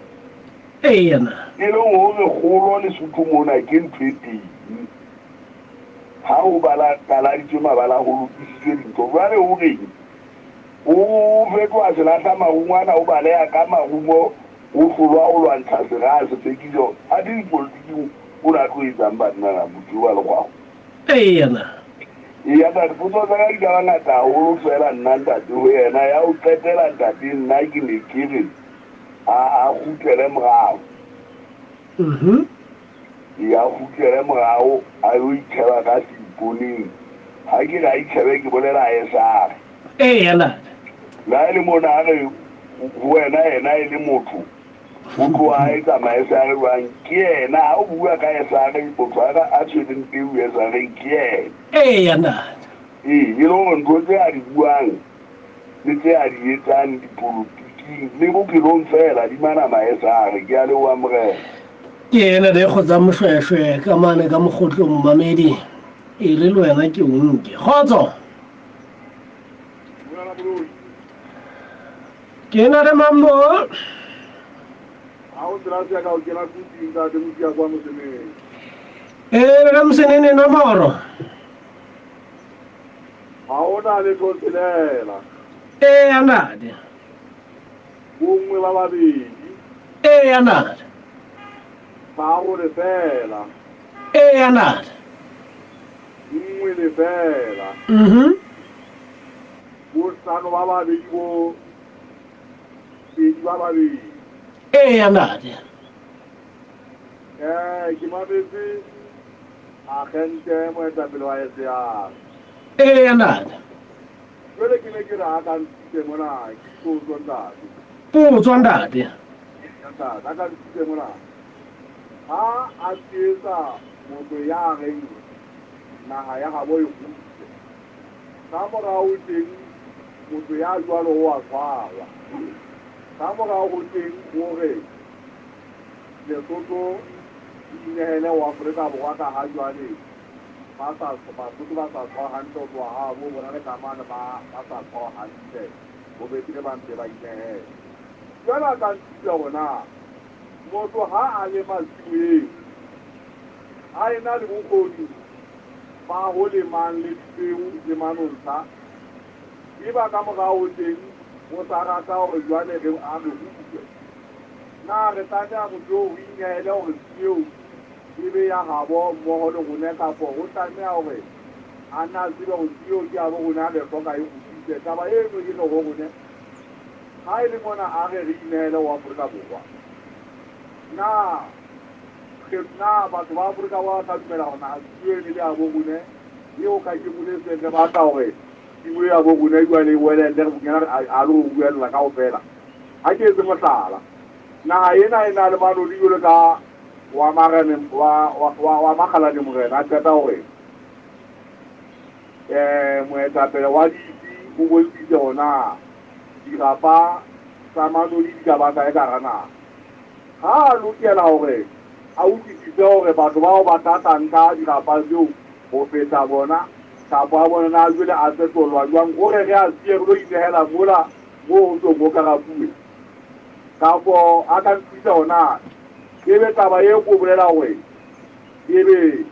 Eena. E leng hore kgolo Lesotho mona ke ntho e teng. Ha ho bala kaladitswe mabala ho lokisitswe dintho. Jwale o reng? O fetoha selahla marungwana, o baleha ka marumo, o hlolwa ho lwantsha sera a se fekile. Athe dipolotiking o ne a tlo etsang banna na motho eo wa lekgwao? Eya na. Eya ntate, potso tsa ka di ka ba ngata haholo feela nna ntate ho yena. Ya ho qetela ntate nna ke ne ke re. A a kgutlele morao. Ee, a kgutlele morao a yo itjheba ka seiponeng. Ha ke re a itjhebe ke bolela SR. Eya ntate. Le ha e le mona a re ho wena yena e le motho o tloha a etsa ma-SR jwang, ke yena ha o bua ka SR motho a a tshwereng peu SR-eng ke yena. Eya ntate. Ee, e le hore ntho tse a di buang le tse a di etsang dipolotiking le bophelong feela di manama SR. Ke a leboha Morena. Ke ena le kgotsa moshweshwe ka mane ka mokgotlong momamedi. E re le wena ke o nke. Kgotso! Ke na le mang mo? Ha o tsela ya ka o kena kuting ntate Mosia kwa Mosenene. Ee, re Mosenene nomoro. Ha o na letho tshelela. Eya ntate. Bonngwe ba babedi. Eya ntate. Tharo lefela. Eya ntate. Nngwe lefela. Bohlano ba babedi bo pedi ba babedi. Eya ntate. Eh, ke mametse agente moetapele wa SAR. Eya ntate. Jwale ke ne ke re a ka nthute mona ke potso ntate. Potso ntate. Ntate, a ka nthute mona. Ha a tsietsa motho ya reng naha ya habo e kgutle. Ka morao teng motho ya jwalo o a tshwarwa. Ka morao ho teng o re Lesotho e inehele ho Afrika Borwa ka ha jwale ba sa Basotho ba sa tshwarwa hantle ho tloha habo bona le ka mane ba ba sa tshwarwa hantle ho betere ba mpe ba inehele. Jwale a ka nthuta hore na motho ha a lema tshimo eo a ena le bokgoni ba ho lemang le dipeo le manontsha eba ka morao teng o sa rata hore jwale re a re utlwe. Na re tlameha motho eo re inehele hore tshimo eo e be ya habo mmoho le rona kapo ho tlameha hore a nne a tsebe hore tshimo eo ke ya bo rona ha re e hloka e kgutlise? Taba eno e re ho rona ha e le mona a re re inehele ho Afrika Borwa. Na re na batho ba Afrika Borwa ba tla dumela hore naha tshimo eno e le ya bo rona eo kajeno le seng re batla hore tshimo ya bo rona jwale e welelle re kena a lo re buella kaofela? Ha ke etse mohlala, naha ena e na le manoni jwalo ka wa marene wa wa wa makgalane morena a qeta hore eh moetapele wa ditsi o bontshitse hore na dirapa tsa manoni di ka ba kae ka hara naha. Ha a lokela hore a utlwisise hore batho bao ba tla tla nka dirapa tseo ho feta bona kapa a bone na jwale a fetolwa jwang o re re a siye re lo inehela mola moo ho song ho karapuwe. Kapo a ka nthusa hore na ebe taba e ko bolela hore ebe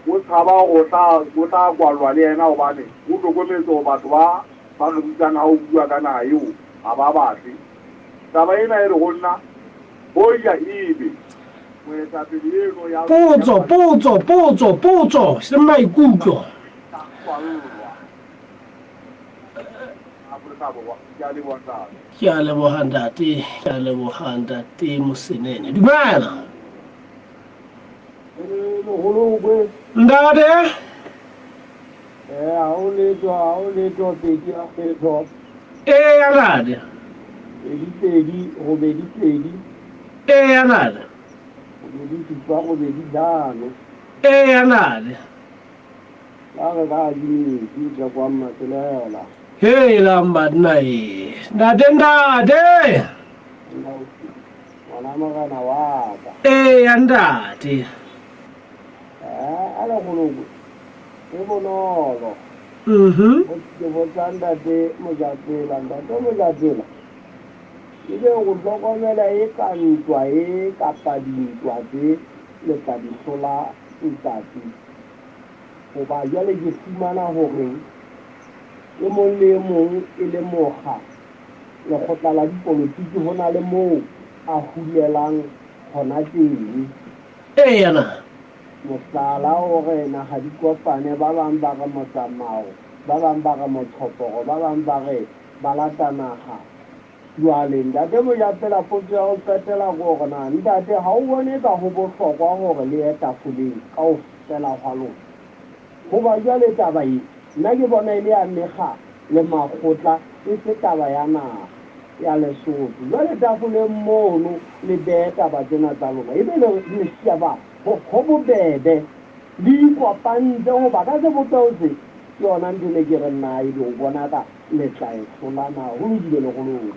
o tshaba hore o tla o tla kwallwa le yena hobane o hlokometse hore batho ba ba re rutang ha o bua ka naha eo ha ba batle. Taba ena e re ho nna hoja ebe moetapele eno ya Potso, potso, potso, potso, seng maikutlo. Kwallwa. Ke a leboha ntate, ke a leboha ntate Mosenene. Dumela. Ntate. Eh, ha o letho, ha o letho, pedi ha letho. Eya ntate. Pedi pedi, robedi pedi. Eya ntate. Robedi supa, robedi hlano. Eya ntate. Ba re ba adimetse tla kwa Mmatselela. Helang banna e. Ntate ntate. Ngwana morena wa ka. Eya ntate. Eh, a le goloko. E bonolo. Ke botsa ntate Mojatsela, ntate Mojatsela. Ebe go hlokomela e ka ntwa e kapa dintwa tse le tla di hlola ntate. Hoba jwale ke fumana hore e mong le e mong e le mokga, lekgotla la dipolotiki ho na le moo a hulelang hona teng. Eya na. Mohlala o re naha di kopane, ba bang ba re motsamao, ba bang ba re motshoporo, ba bang ba re ba lata naha. Jwale, Ntate Mojapela, potso ya ho qetela ke hore na, Ntate, ha o bone eka ho bohlokwa hore le ye tafoleng kaofela hwa lona? Hoba jwale taba ye, nna ke bona e le ya mekga le makgotla, e se taba ya naha ya Lesotho. Jwale tafoleng mono le behe taba tsena tsa lona, ebe le le sheba ho, ho bobebe, le ikopantse, hoba ka sebopeho se, ke yona ntho e ne ke re nna ebe o bona ka Le tla e hlola na? Ho lokile lekgolong.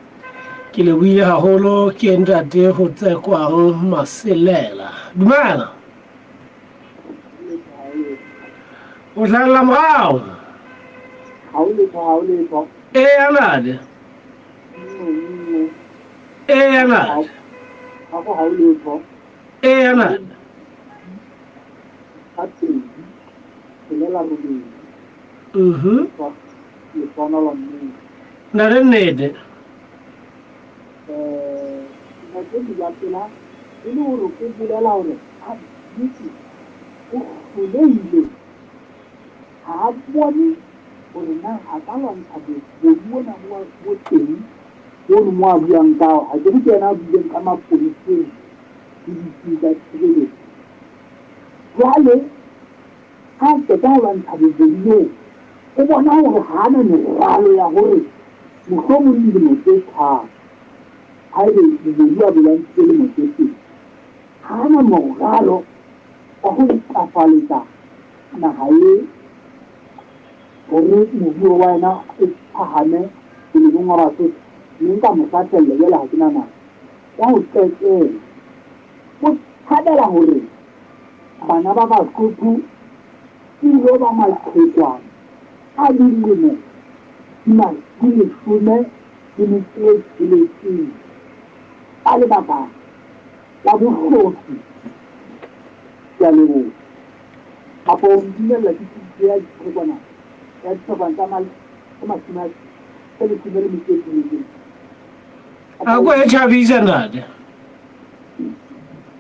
Ke lebohile haholo ke ntate ho tsekwang Maselela. Dumela. O hlahella morao. Ha o letho, ha o letho. Eya ntate. Eya ntate. Ha go ha o letho. Eya ntate. Ka pedi, tshelela robedi. Mhm. Letswana la nnete. Na le nnete. Eh, ntate Mojapela e le hore o bolela hore a nnete o hlolehile ha a bone hore na a ka lwantsha bobodu bona bo teng bono mo a buang ka ha ke re ke yena a buileng ka mapoleseng le ditsing tsa tshireletso. Jwale Ha a qeta ho lwantsha bobodu boo, o bona hore ha a na meralo ya hore mohlomong dilemo tse tharo, haebe bobodu a bo lwantshitse lemo tse pedi, ha a na moralo wa ho ntlafaletsa naha e hore moruo wa yona o phahame molemong wa Basotho, ne nka mo hlahlella jwale ha ke na nako. Ya ho qetela, o thabela hore Bana ba Basotho e ilo ba maqhekwana a dilemo di leshome le metso e tsheletseng ka lebaka la bohloki. Ke a leboha. Kapa o ntumella ke tsebise ya diqhekwana ya diqhekwana tsa tse mashome a tse leshome le metso e tsheletseng. A ko e tjhabise ntate.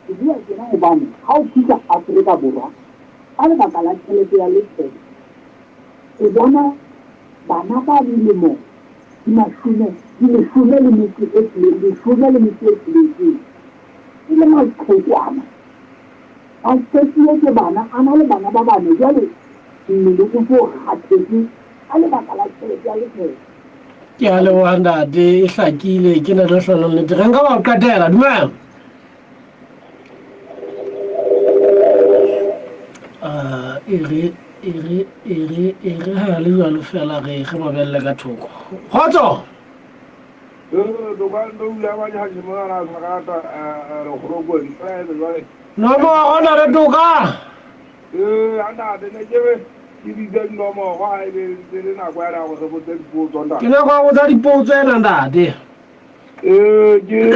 Ke bua tjena hobane ha o fihla Afrika Borwa ka lebaka la tjhelete ya lekgetho, o bona bana ba dilemo di mashome di leshome le metso e leshome le metso e tsheletseng e le maqhekwana. Ba qetuwe ke bana, a na le bana ba bane jwale mmele o so kgathetse ka lebaka la tjhelete ya lekgetho. Ke a leboha ntate, e hlakile ke na le hlolo nnete. Re nka wa qetela, dumela. Ah, e re e re e re e re ha le jwalo fela re re mabelle ka thoko. Kgotso. Nomoro na re toka. Ee, a ntate ne ke re ke bitse dinomoro ha ebe ntse le nako ya gore re botse dipotso ntate. Ke nako ya botsa dipotso ena ntate. Ee, ke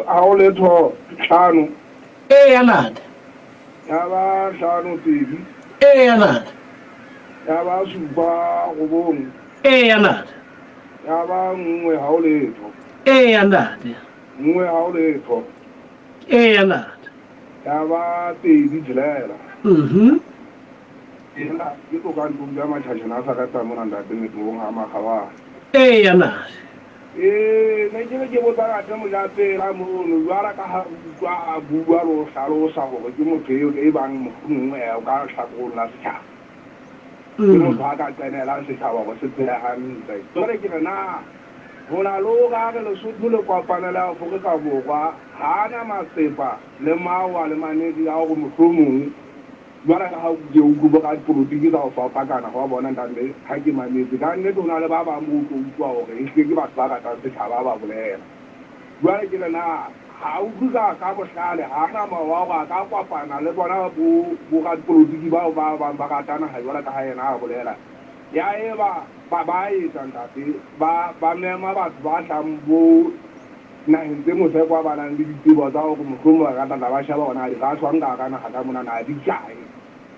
ha o letho tlhano. Ee, ntate. Ya ba hlano pedi. Ee, ntate. Ya ba supa robong. Ee, ntate. Ya ba nngwe ha o letho. Ee, ntate. Nngwe ha o letho. Ee, ntate. Ya ba pedi tshelela. Mhm. Ena ke tloka ntlong ya matjhatjhana a sa ka mona ntate metlong ha makgabane. Ee, ntate. Ee, ne ke re ke botsa ntate Mojapela mono jwala ka ha utlwa a bua le ho hlalosa hore ke motho eo e bang mohlomong o ka hlakorong la setjhaba. Ke motho a ka qenelang setjhaba hore se phele hantle. Jwale ke re na ho na le hore a re Lesotho le kopane le Afrika Borwa ha a na matsepa le mawa le manedi a hore mohlomong jwale ka ha ke utlwe bo radipolotiki ka ho fapakana hwa bona ntate ha ke mametse ka nnete ho na le ba bang bo tlo utlwa hore ehlile ke batho ba ratang setjhaba ha ba bolela. Jwale ke re na ha utlwe ka ka bohlale ha na mawa a hore a ka kopana le bona bo bo radipolotiki bao ba bang ba rata naha jwale ka ha yena a bolela. Ya eba ba ba etsa ntate ba ba mema batho ba hlahang bo naheng tse mose kwa ba nang le ditsebo tsa hore mohlomong ba ka tla tla ba sheba hore na di rashwang ka hara naha ka mona na di kae.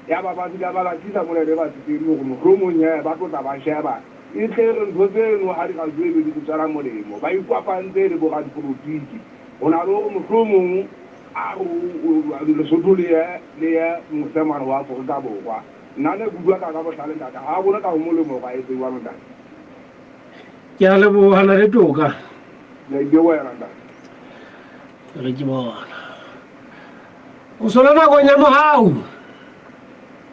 Yaba ba fihla ba ba tlisa mona le batsetedi hore mohlomong hee ba tlo tla ba sheba e tle re ntho tseno ha di rajuwe ebe di re tswela molemo. Ba ikopantse le boradipolotiki ho na le hore mohlomong a re Lesotho le ye le ye mose mane wa Afrika Borwa. Nna ne ke utlwa ka ka bohlale ntate ha a bone ka ho molemo hore a etse jwalo ntate. Ke a leboha na le toka. Ke a ilebohela ntate. Re ke bona. O sola nakong ya mohau.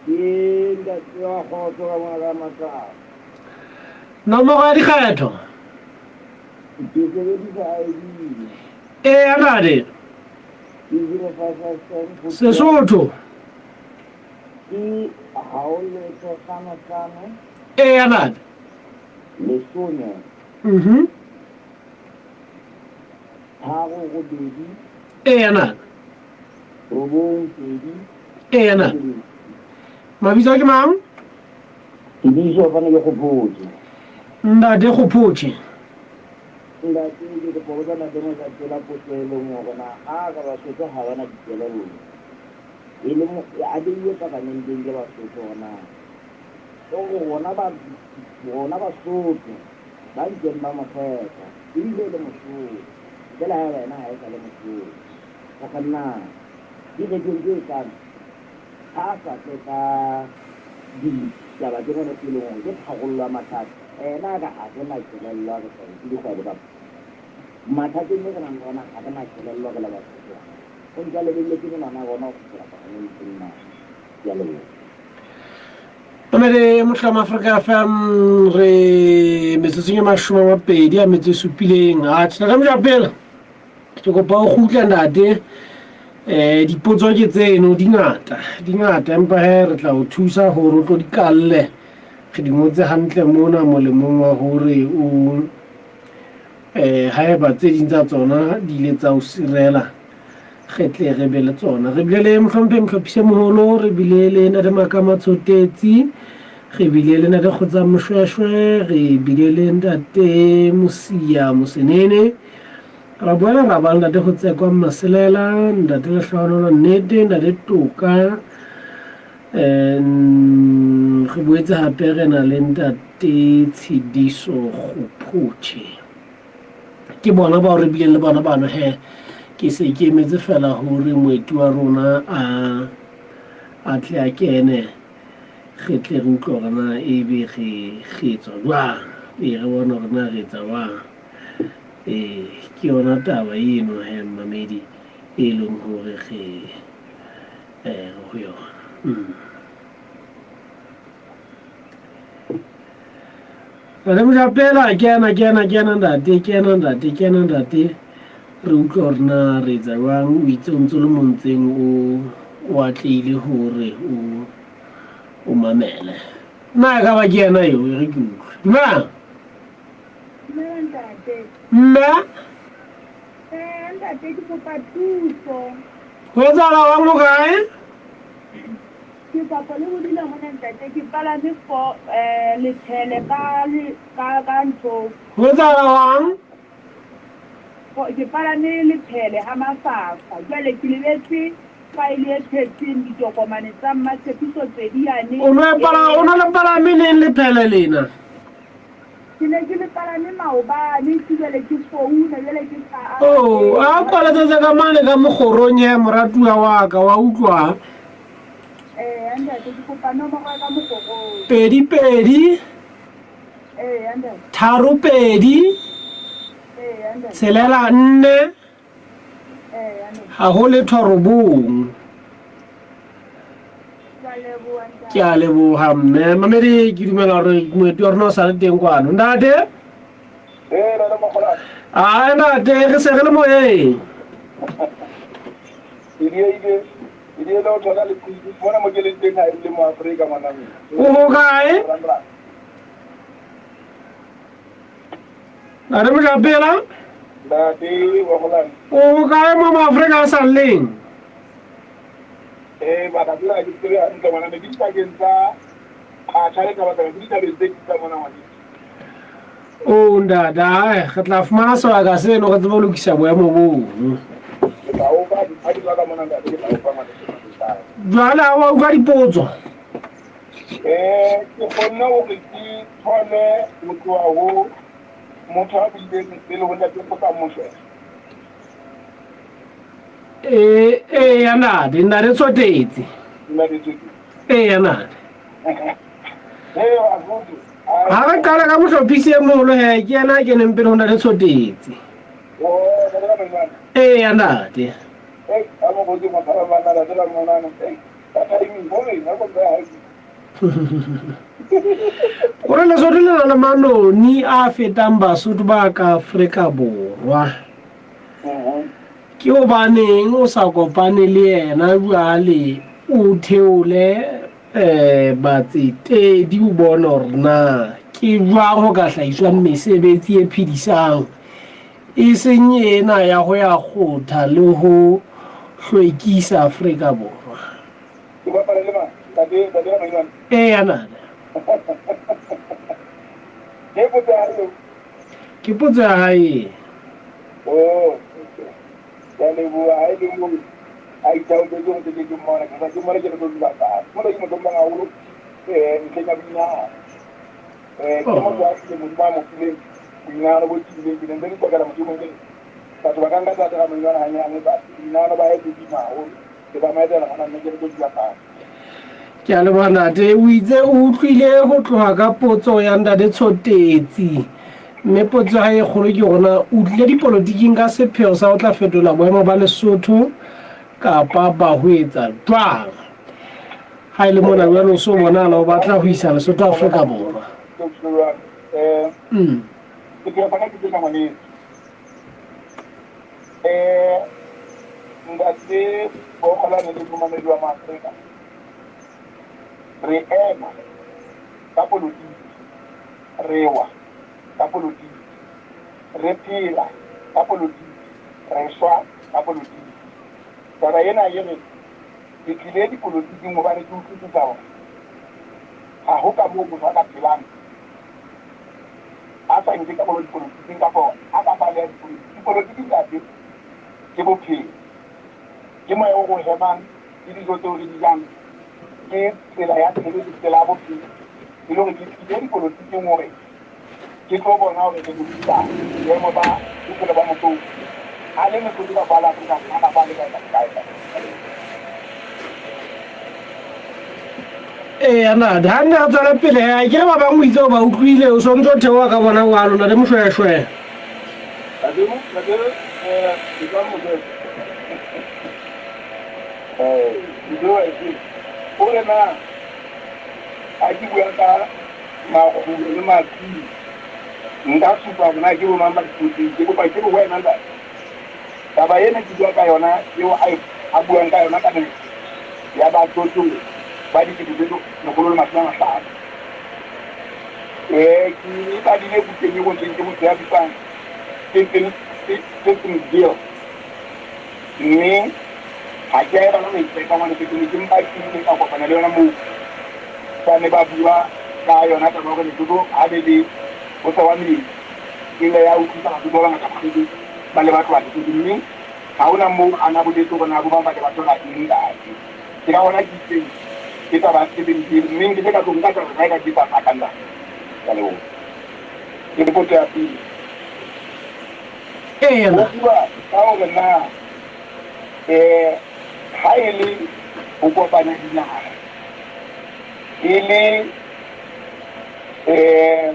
Ke ntate wa kgotso ka mona ka matlala. Nomoro ya dikgetho. Ke sebedisa ID. Ee, ntate. Ke 0557. Sesotho. Ke hao letho hlano hlano. Ee, ntate. Lesome. Tharo robedi. Ee, ntate. 9 2. Ee, ntate. Mabitso ke mang? Lebitso fane ke Kgophotse. Ntate Kgophotse. Ntate ke kopa ho botsa ntate Mojapela potso e le nngwe hore na a ka Basotho ha ba na dikelello. E le a beiwe parlamenteng ke Basotho hore na o re rona ba rona Basotho ba ntseng ba mo kgetha ebile e le Mosotho ntle le haeba yena ha e sa le Mosotho hore na dikgethong tse tlang ha a sa tle ka ditaba tse mona tse leng hore ke tharollo ya mathata ena a ka ha re na kelello a re sa etse dikgwebo kapa mathateng e re nang le ona ha re na kelello re le Basotho o ntse a lebelletse menwana ya rona ho kgutlela parlamenteng na? Ke a leboha. Mamele Mohloma Afrika FM re metsotsong e 20 a metso e supileng. A tjhe Mojapela. Ke kopa o kgutle ntate. Dipotso ke tseno di ngata, di ngata empa he re tla o thusa hore o tlo di kalle. Re di ngotse hantle mona molemong wa hore o haeba tse ding tsa tsona di ile tsa o sirela re tle re be le tsona. Re bile le mohlomphehi Mohlophise Moholo, re bile le Ntate Makama Tshotetsi, re bile le Ntate Kgotsa Moshweshwe, re bile le Ntate Mosia Mosenene, ra boela ra ba le Ntate Kgotsekwa Mmaselela, Ntate Lehlohonolo Nnete, Ntate Toka, re boetse hape re na le Ntate Tshidiso Kgophothe. Ke bona bao re bileng le bona bano he. Ke se ke emetse fela hore moeti wa rona a a tle a kene re tle re utlwe hore na ebe re re etswa jwang. Ee, re bone hore na re etsa jwang. Ee, ke yona taba eno he mmamedi e leng hore re re ho yona. Re Mojapela, kena kena kena ntate, kena ntate, kena ntate. Re utlwe hore na re etsa jwang. O itse o ntse o le montseng o o atlehile hore o o mamele. Na e ka ba ke yena eo e re ke utlwe. Dumelang. Dumela ntate. Mme. Eh ntate ke kopa thuso. Ho etsahala jwang o kae? Ke papa le bodila mona ntate ke palame fo eh lethele ka ka ka ntho. Ho etsahala jwang? Ke palame lethele ha mafafa. Jwale ke lebetse file e tshetseng ditokomane tsa Mmatshepiso Tswediyane. O no e pala o no le palame neng lephele lena? Ke ne ke le palame maobane ke jwale ke founa jwale ke sa Oh, a kwaletsetse ka mane ka mokgorong he moratuwa wa ka wa utlwa. Eh, ntate ke kopa nomoro ya ka mokgorong. 2 2 Eh, ntate. 3 2 Eh, ntate. 6 4 Eh, ntate. Ha ho letho 9. Ke a leboha mme. Mamedi ke dumela hore moeti wa rona o sa le teng kwano. Ntate? Eh, ntate Mokgolane. Ah, ntate, re se re le moyeng. E diehile, e diehile ho thola leqhubu. Mona mo ke leng teng ha e le mo Afrika ngwana mme. O hokae? Ntate Mojapela? Ntate Mokgolane. O hokae mo mo Afrika a sa lleng? Eh, baka tsela ke tsebe hantle ngwana mme ke dipakeng tsa Qacha le Taba-Taba, ke ditabeng tse tsa mona ngwane. O ntate, ae, re tla fumana sebaka seno re tsebe ho lokisa boemo bono. Ke tla o fa ha ke tswa ka mona ntate, ke tla o fa ngwane. Jwale ha wa utlwa dipotso? Eh, ke kgonne hore ke thole ho tloha ho motho a buileng pele ho ntate Kgotsa Moshweshwe. Ee, eya ntate, ntate Tsotetse. Ntate Tsotetse. Eya ntate. Ee, Basotho. Ha re qala ka mohlophisi e moholo he, ke yena a keneng pele ho ntate Tsotetse. Eya ntate. Gore Lesotho le na le manoni a fetang Basotho ba ka Afrika Borwa. Ke hobaneng o sa kopane le yena jwale o theole um batsetedi o bone hore na ke jwang ho ka hlahiswang mesebetsi e phedisang e seng ena ya ho ya kgotha le ho hlwekisa Afrika Borwa. Eya nana. Ke potso ya hae. Oh, ke a leboha ha e le moo a ithaopetse hore ke ke ke mmona ke sa ke mmona ke re tlo dula fatshe mona ke motho o mong haholo um ntlheng ya boinahano um ke motho a tlile modimo a mo fileng boinahano bo tiileng ke ne ntse ke qoqela motho e mong ke re batho ba ka nka tsatsa ga moinahano hanyane ba boinahano ba hae bo boima haholo ke tla mo etela gona mme ke re tlo dula fatshe. Ke a leboha ntate. O itse o utlwile ho tloha ka potso ya ntate Tshotetsi. Mme potso ya hae e kgolo ke hore na o tlile dipolotiking ka sepheo sa ho tla fetola boemo ba Lesotho kapa ba ho etsa jwang? Ha e le mona jwale o so bonahala o batla ho isa Lesotho Afrika Borwa. Mm. Sepheo sa ka ke sena ngwaneso. Eh, ntate Bogolane le momamedi wa Maafrika, re ema ka polotiki, re wa ka polotiki, re phela ka polotiki, re shwa ka polotiki. Taba ena e re ke tlile dipolotiking hobane ke utlwisisa hore ha ho ka moo motho a ka phelang a sa nke karolo dipolotiking kapa a ka baleha dipolotiki. Dipolotiki ntate ke bophelo, ke moya o re o hemang, ke dijo tseo re di jang, ke tsela ya tshebetso, tsela ya bophelo. E le hore ke tlile dipolotiking hore ke tlo bona hore re lokisa boemo ba bophelo ba motho a le Lesotho kapa a le Afrika Borwa kapa a le kae kapa kae. Eya ntate, ha nne re tswele pele he, akere ba bang o itse o ba utlwile, o sontse o theoha ka bona jwalo ntate Moshweshwe. O re na ha ke bua ka makgulo le matsing nka supa hore na ke bo mang ba dipotseng. Ke kopa ke re ho wena ntate, taba ena ke bua ka yona eo a buang ka yona ka nepo ya Basotho ba 1500. Ke e badile bukeng e ngotsweng ke motho ya bitswang Stephen, Stephen Gill. Mme ha ke a e bala ho e qeta ngwaneso, ke ne ke mpa ke ile ka kopana le yona moo ba ne ba bua ka yona taba ya hore Lesotho ha be le ho sewa metsi e ile ya utlwisa Basotho ba bangata bohloko ba le ba tloha Lesotho mme Ha hona moo a na boletse hore na bo mang ba ne ba hloka eng ntate. Ke ka hona ke itseng ke taba ya Stephen Gill mme nke ke ka tlo nka taba tsa hae ka di etsa tsaka ntate. Ke a leboha. Ke potso ya pele. Eya. Ho bua ka hore na eh ha e le ho kopanya dinaha e le eh